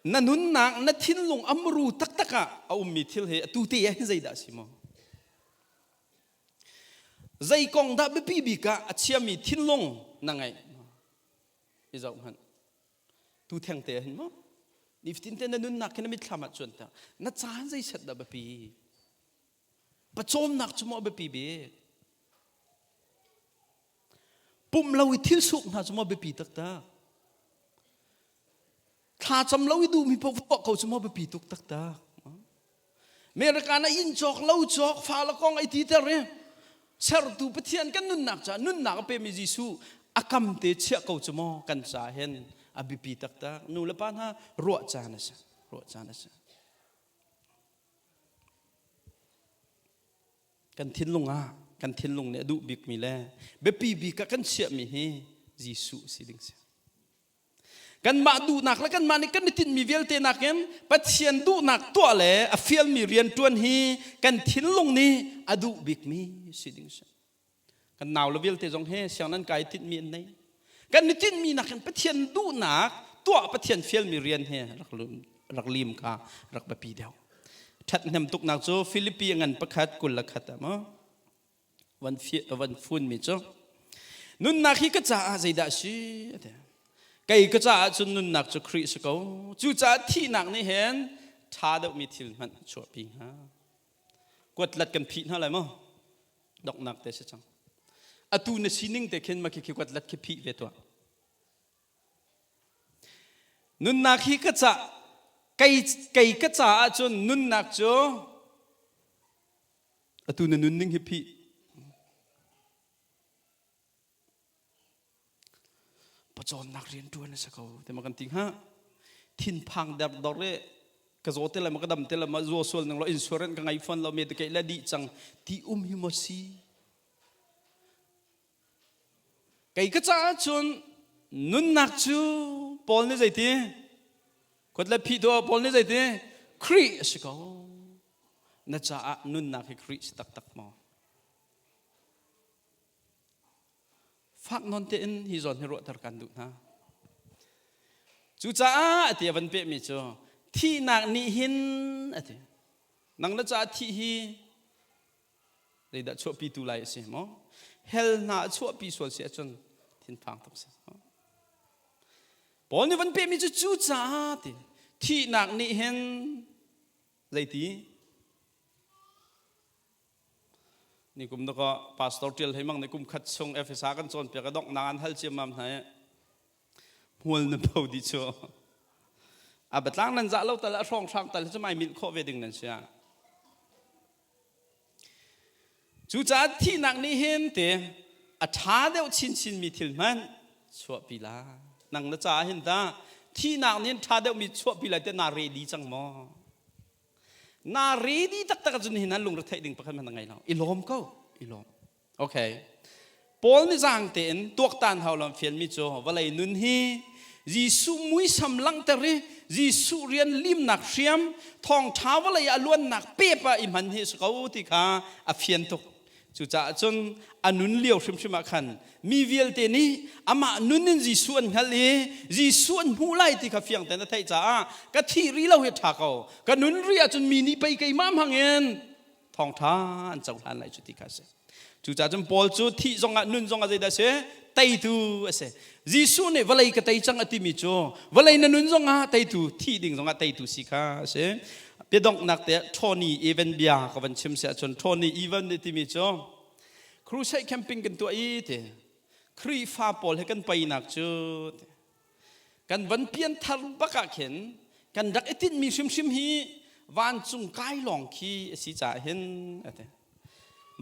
Na nunnak na thinlung a muru taktak ah a ummi thil he atu te ah hin zeidah a si maw? Zei kong dah biapi bik ah a chiami thinlung na ngeih? I zoh hmanh. Tu theng te ah hin maw? Nifatin te na nunnak khi na mitthlam ah cuan ta. Na caan zei set dah biapi? Pawcawmnak cu maw a biapi bik? Pumh lo i thil suk hna cu maw biapi taktak? Thlacam lo i duhmi paoh tuah ko cu maw biapi tuk taktak? America na inn cawk lo cawk fa le kong ai titer i sertu Pathian kan nunnak caah nunnak a pemi Jesuh a kam te chiah ko cu maw kan ca hin a biapi taktak nu le pa hna ruah caan a si ruah caan a si Kan thinlung ah kan thinlung nih a duh bikmi le biapi bik ah kan chiahmi hi Jesuh si ding si. Kanmah duhnak le kanmah nih kan i tinhmi vialte nakin Pathian duhnak tuah le a fialmi rian ṭuan hi kan thinlung nih a duh bikmi si ding si. Kan nau le vialte zong hi siang nan kai tinhmi an nei. Kan i tinhmi nakin Pathian duhnak tuah Pathian fialmi rian hi rak lim kha rak biapi deuh. Ṭhathnem tuknak cu Filipi ngan pakhat 21 ah maw van van funmi cu nunnak hi ka caah zeidah a si ati. Kei ka caah cun nunnak cu Khrih si ko. Cucaah thihnak nih hin ṭha deuhmi thil hmanh a chuahpi hnga. Kuatlat kan phih hna lai maw? Donghnak te si cang. Atu na sining te khin ma khi khi kuatlat khi phih ve tuah. Nunnak hi ka cah. Kei kei ka caah cun nunnak cu atu na nunning hi phih. Pacawnnak rian ṭuan a si ko ti ma kan ti hnga. Thinphang derdor i ka zaw te lai ma ka dam te lai ma zaw sual ning law insurance ka ngei fawn lo me te kei le dih cang ti um hi maw si. Kei ka caah cun nunnak cu Paul nih zeiti? Khuat le phih tuah Paul nih zeiti? Khrih a si ko. Na caah nunnak hi Khrih si taktak maw? Fak nawn tein hi zawn hi ruahter kan duh hna. Cucaah ati a van pehmi cu thihnak nih hin ati. Nang na caah thih hi zeidah chuahpitu lai a si maw hell hna a chuahpi sual si ahcun thinphang tuk si Paul nih van pehmi cu cu caah ti thihnak nih hin zeiti ni kum na ka pastor tial hei mang nih kum khat chung Efesa kan cawn piak a dongh nak an hal ciammam hna i hmual na pho di chu a batlang nan zah lo tal a hrawng hrang tal cu mai minh khawh ve ding nan sia Cucaah thihnak nih hin te a ṭha deuh chinchin mi thil hmanh chuahpi la. Nang na caah hin ta thihnak nih hin ṭha deuhmi chuahpi lai te naa ready cang maw? Naa ready taktak ahcun hin han lungretheih ding pakhat hmanh na ngei lo. I lawm ko, i lawm. Okay. Paul nih zaang tein tuaktan hau lam fianmi cu vawlei nun hi Jesuh muisam langhter i Jesuh rian limnak hriam thawngṭha vawlei ah luannak pep ah i hman hi a si ko ti kha a fian tuk. Cucaah cun a nun lio hrimhrim ah khan mi vialte nih amah nun in Jesuh an hngalh i Jesuh an hmuh lai ti kha fiang tein a theih caah ka thih rih lo hi ṭha ko ka nun rih ahcun mi nih pei keimah hmang in thawngṭha an cohlan lai cu ti kha a si. Cucaah cun Paul cu thih zongah nun zongah zeidah a si? Teitu a si. Jesuh nih vawlei ka tei cang a timi cu vawlei na nun zongah teitu, thih ding zongah teitu si kha a si. Biadonghnak te Tony Evan bia ka van chim si ahcun Tony Evan nih timi cu crusade camping kan tuah i ti Khrihfa pawl he kan peinak cu Kan van pianthar bak ah khin kan rak i tinhmi hrimhrim hi vancung kai lawng khi a si caah hin a ti.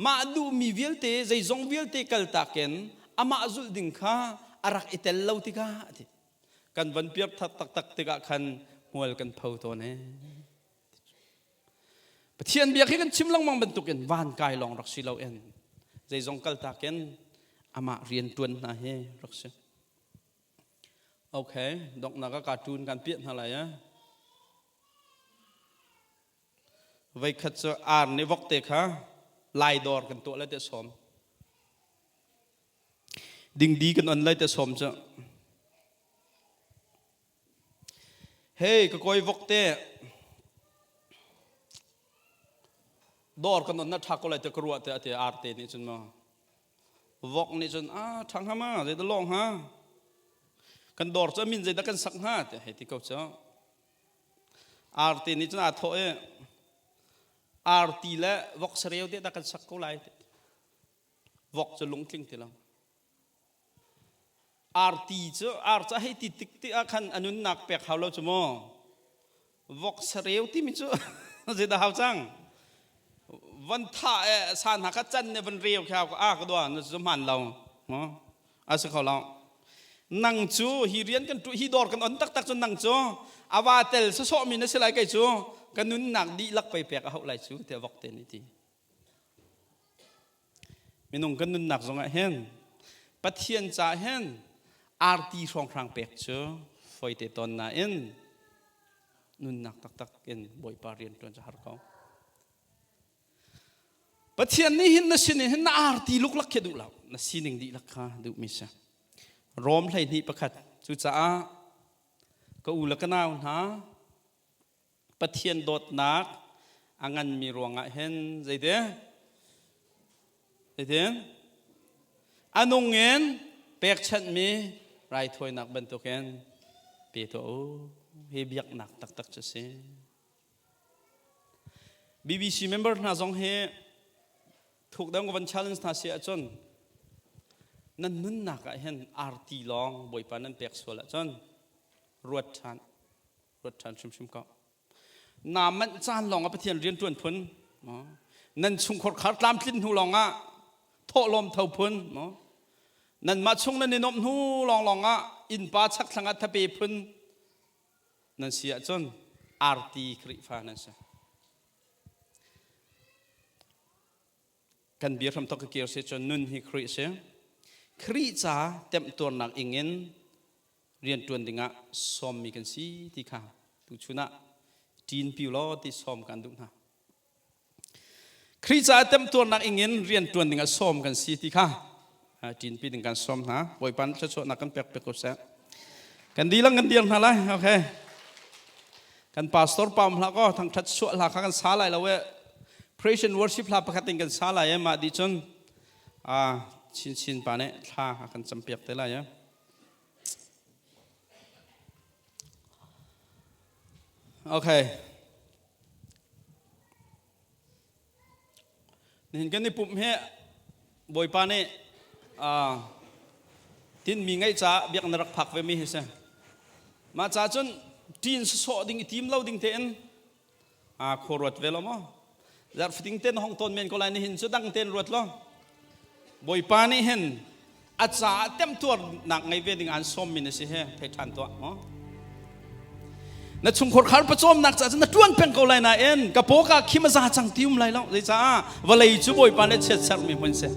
Mah duhmi vialte zeizong vialte kaltak in amah zulh ding kha a rak i tel lo tikah a ti. Kan van piar thar taktak tikah khan hmual kan pho tawn ee. Pathian biak hi kan chim lengmang bantukin van kai lawng rak si loin zeizong kaltak in amah rian ṭuan hna hi rak si. Okay, donghnak ah cartoon kan piah hna lai ah. Voikhat cu ar nih vokte kha lai dawr kan tuah lai te sawm. Dingdi kan on lai te sawm cu. Hey, ka kawi vokte dawr kan on na tha ko lai te ka ruah te ate ar te nih cun ma. Vok nih cun a ṭhang hnga ma zeidah lawng hnga kan dawr cu a min zeidah kan sak hnga ti hei ti ko cu arti nih cun aa thawh i arti le vok sareu te dah kan sak ko lai ti vok cu lungtling ti lo arti cu ar cu a hei ti tik ti ah khan a nunnak pek hau lo cu mu Vok sareu timi cu zeidah hau cang? Van thah e sa hna kha can ne van reu khi a ka dua na cu hman lo. A si kho lo. Nang cu hi rian kan tu hi dawr kan on taktak cu nang cu awa tel sawsawh mi na si lai kei cu ka nunnak dihlak pei pek a hauh lai cu tiah vok te nih ti. Minung kan nunnak zongah hin Pathian ca hin arti hrawnghrang pek cu foite tawn nain nunnak taktak in Bawipa rian ṭuan cu har ko. Pathian nih hin na sin in hin na arti luklak khi duh lo na sining dihlak kha duhmi si. Rom 12 1 cucaah ka u le ka nau hna Pathian dawtnak a nganmi ruangah hin zeiti? Zeitin? A nung in pekchanhmi raithawinak bantukin pe tuah u. Hi biaknak taktak cu si. BBC member hna zong hi thuk deuh ka van challenge hna si ahcun nan nunnak ah hin arti lawng Bawipa nan pek sual ahcun ruat ṭhan ruat ṭhan hrimhrim ko. Naa manh caan lawng ah Pathian rian ṭuan phun. Nan chungkhar khar tlamtlin hnu lawng ah thawhlawm tho phun. Nanmah chung nan i nuamh hnu lawnglawng ah innpa chakthlang ah thape phun nan si ahcun arti Khrihfa nan si. Kan bia hramthok ka kir si cun nun hi Khrih si. Khrih ca temtuarnak ingin rianṭuan dingah sawmmi kan si ti kha tuchun ah ṭin piu law ti sawm kan duh hna. Khrih caah temtuarnak ingin rianṭuan dingah sawm kan si ti kha ṭinpi ding kan sawm hna. Bawipa nih thluachuahnak kan pek pek ko seh. Kan dilang kan dir hna lai. Okay. Kan pastor pa um hlah kaw thangṭhat suah hla kha kan sa lai lo e. Praise and worship hla pakhat in kan sa lai e. Mah dih cun chin chin pa nih thla a kan campiak te lai e. Okay. Nihin kan i pumh hi Bawipa nih tinmi ngeih caah biakinn rak phak ve mi hi si. Mah ca cun ṭin sawsawh ding i tim lo ding tein khua ruat ve lo maw? Zarh fating ten hong tawn men ko lai nihin cu dang ten ruat lo. Bawipa nih hin a caah temtuarnak ngei ve ding an sawmmi na si he thei ṭhan tuah maw? Na chungkhar khar pawcawmnak caah cun na ṭuan peng ko lai nain ka paw ka khim a za cang ti um lai lo. Zeicah vawlei cu Bawipa nih chiatserhmi hmun si.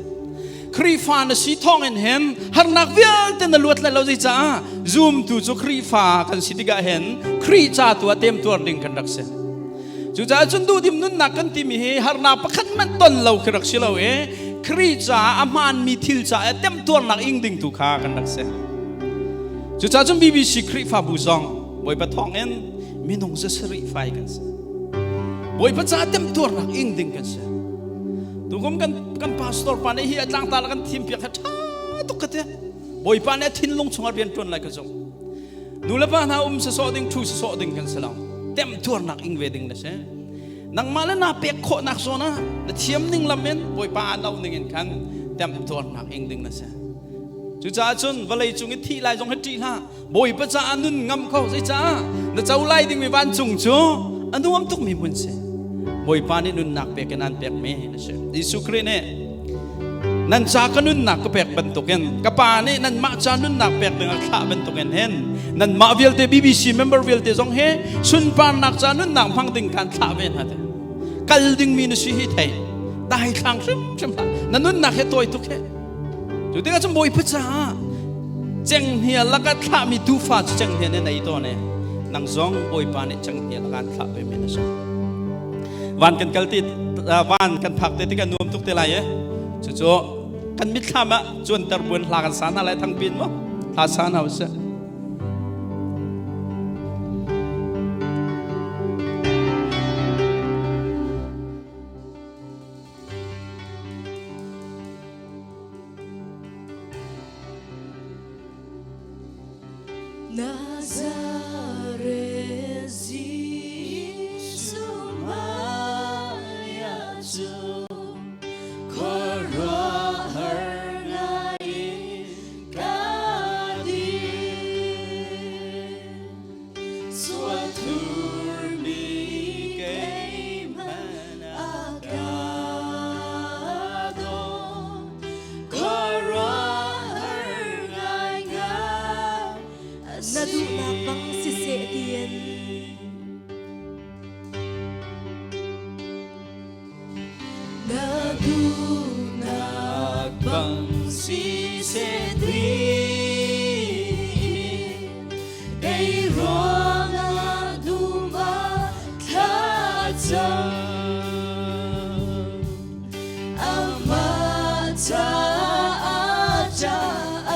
Khrihfa na si thawng in hin harnak vialte na luat lai lo zeicah zumtu cu Khrihfa kan si tikah hin Khrih ca tu ah temtuar ding kan rak si. Cucaah cun duhdim nunnak kan timi hi harnak pakhat hmanh ton lo khi rak si lo i Khrih caah a hmaanmi thil caah temtuarnak ing ding tu kha kan rak si. Cucaah cun BBC Khrihfabu zong Bawipa thawngin minung zasarih fai kan si. Bawipa caah temtuarnak ing ding kan si. Tukum kan kan pastor pa nih hi a tlangtar kan thim piak kha ṭha tuk ka ti. Bawipa nih a thinlung chungah rian ṭuan lai ka zumh. Nu le pa hna um sasawh ding, ṭhu sasawh ding kan si lo. Temtuarnak ing ve ding na si. Nangmah le naa pek khawhnak zawn ah na thiam ning lam in Bawipa aan auh ning in khan temtuarnak ing ding na si. Cucaah cun vawlei cung i thih lai zong hi ṭih hlah. Bawipa caah nun ngam kho. Zeicah na co lai dingmi vancung cu a nuam tukmi hmun si. Bawipa nih nunnak pek in aan pekmi na si. Jesuh Khrih nih nan ca ka nunnak ka pek bantukin ka pa nih nanmah ca nunnak pek ding a thlah bantukin hin nanmah vialte BBC member vialte zong hi sunparnak ca nunnak hmang ding kan thlah ve hna te kal dingmi na si hi thei dai thlang hrimhrim hlah na nunnak he tawi tuk he cu tikah cun bawipa caah cenghngia laka thlahmi tuufa cu cenghngia nih nei tawn e nang zong bawipa nih cenghngia laka an thlah ve men a si Van kan kal ti van kan phak te tikah nuam tuk te lai e. Cucu kan mitthlam ah cuanter buan hla kan sa hna lai thangpin mo hla sa hna usih. Nazareth Jesuh maya cu khuaruahhar ngai in ka dir. Sual thurmi keimah a ka dawt. Na duhnak bang siseh tiin. Na duhnak bang siseh tiin kei ruangah dum ah thlacam. Amah caah ca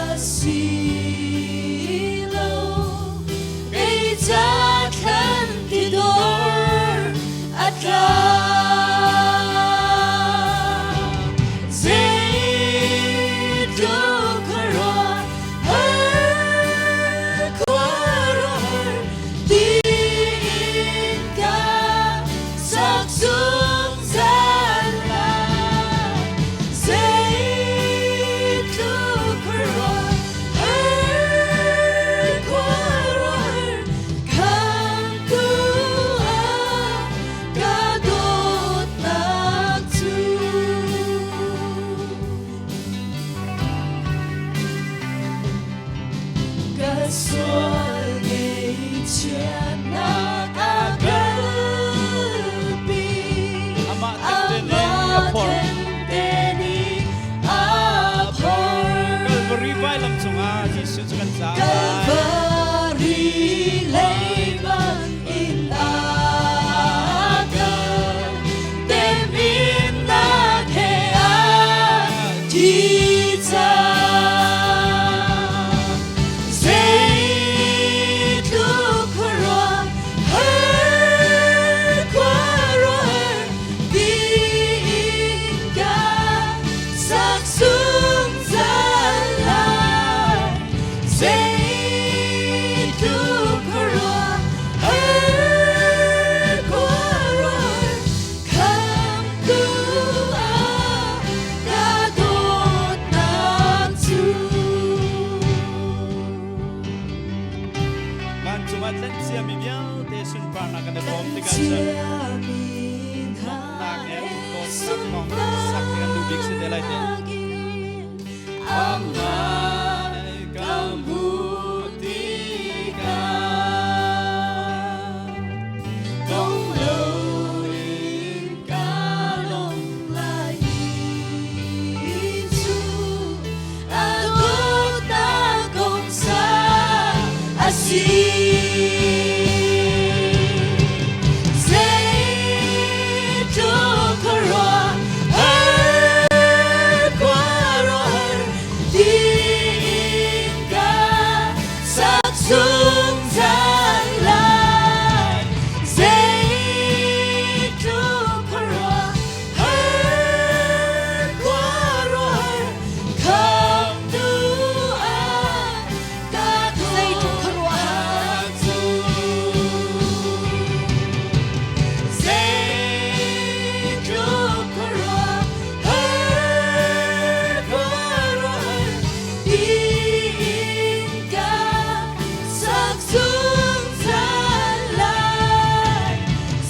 a si lo kei ca thlan tidor a tla zeitluk khuaruah har khuaruahhar tiin ka sak. Amah tlanh ciami vialte sunparnak kan i hrawm tikah cun lawmhnak he dawtnak thawng sak hi kan duh bik si te lai te. Amah ka hmuh tikah dong loin ka lawm lai cu a dawtnak kong sa a si. Zeitluk khuaruah har khuaruahhar tiin ka sak zungzal lai. Zeitluk khuaruah har khuaruahhar khamtu ah ka Zeitluk khuaruahhar. dawtnak cu. Zeitluk khuaruah har khuaruahhar tiin ka sak zungzal lai.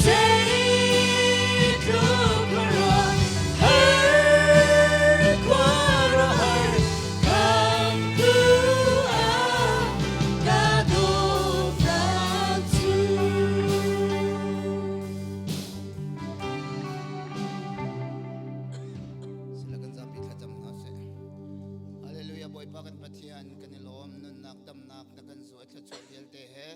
Zeitluk khuaruah har khuaruahhar khamtu ah ka dawtnak cu. Sila kan zapi thlacam hna seh. Hallelujah Bawipa kan Pathian kan i lawm nunnak damnak na kan zu a thluachuah vialte he.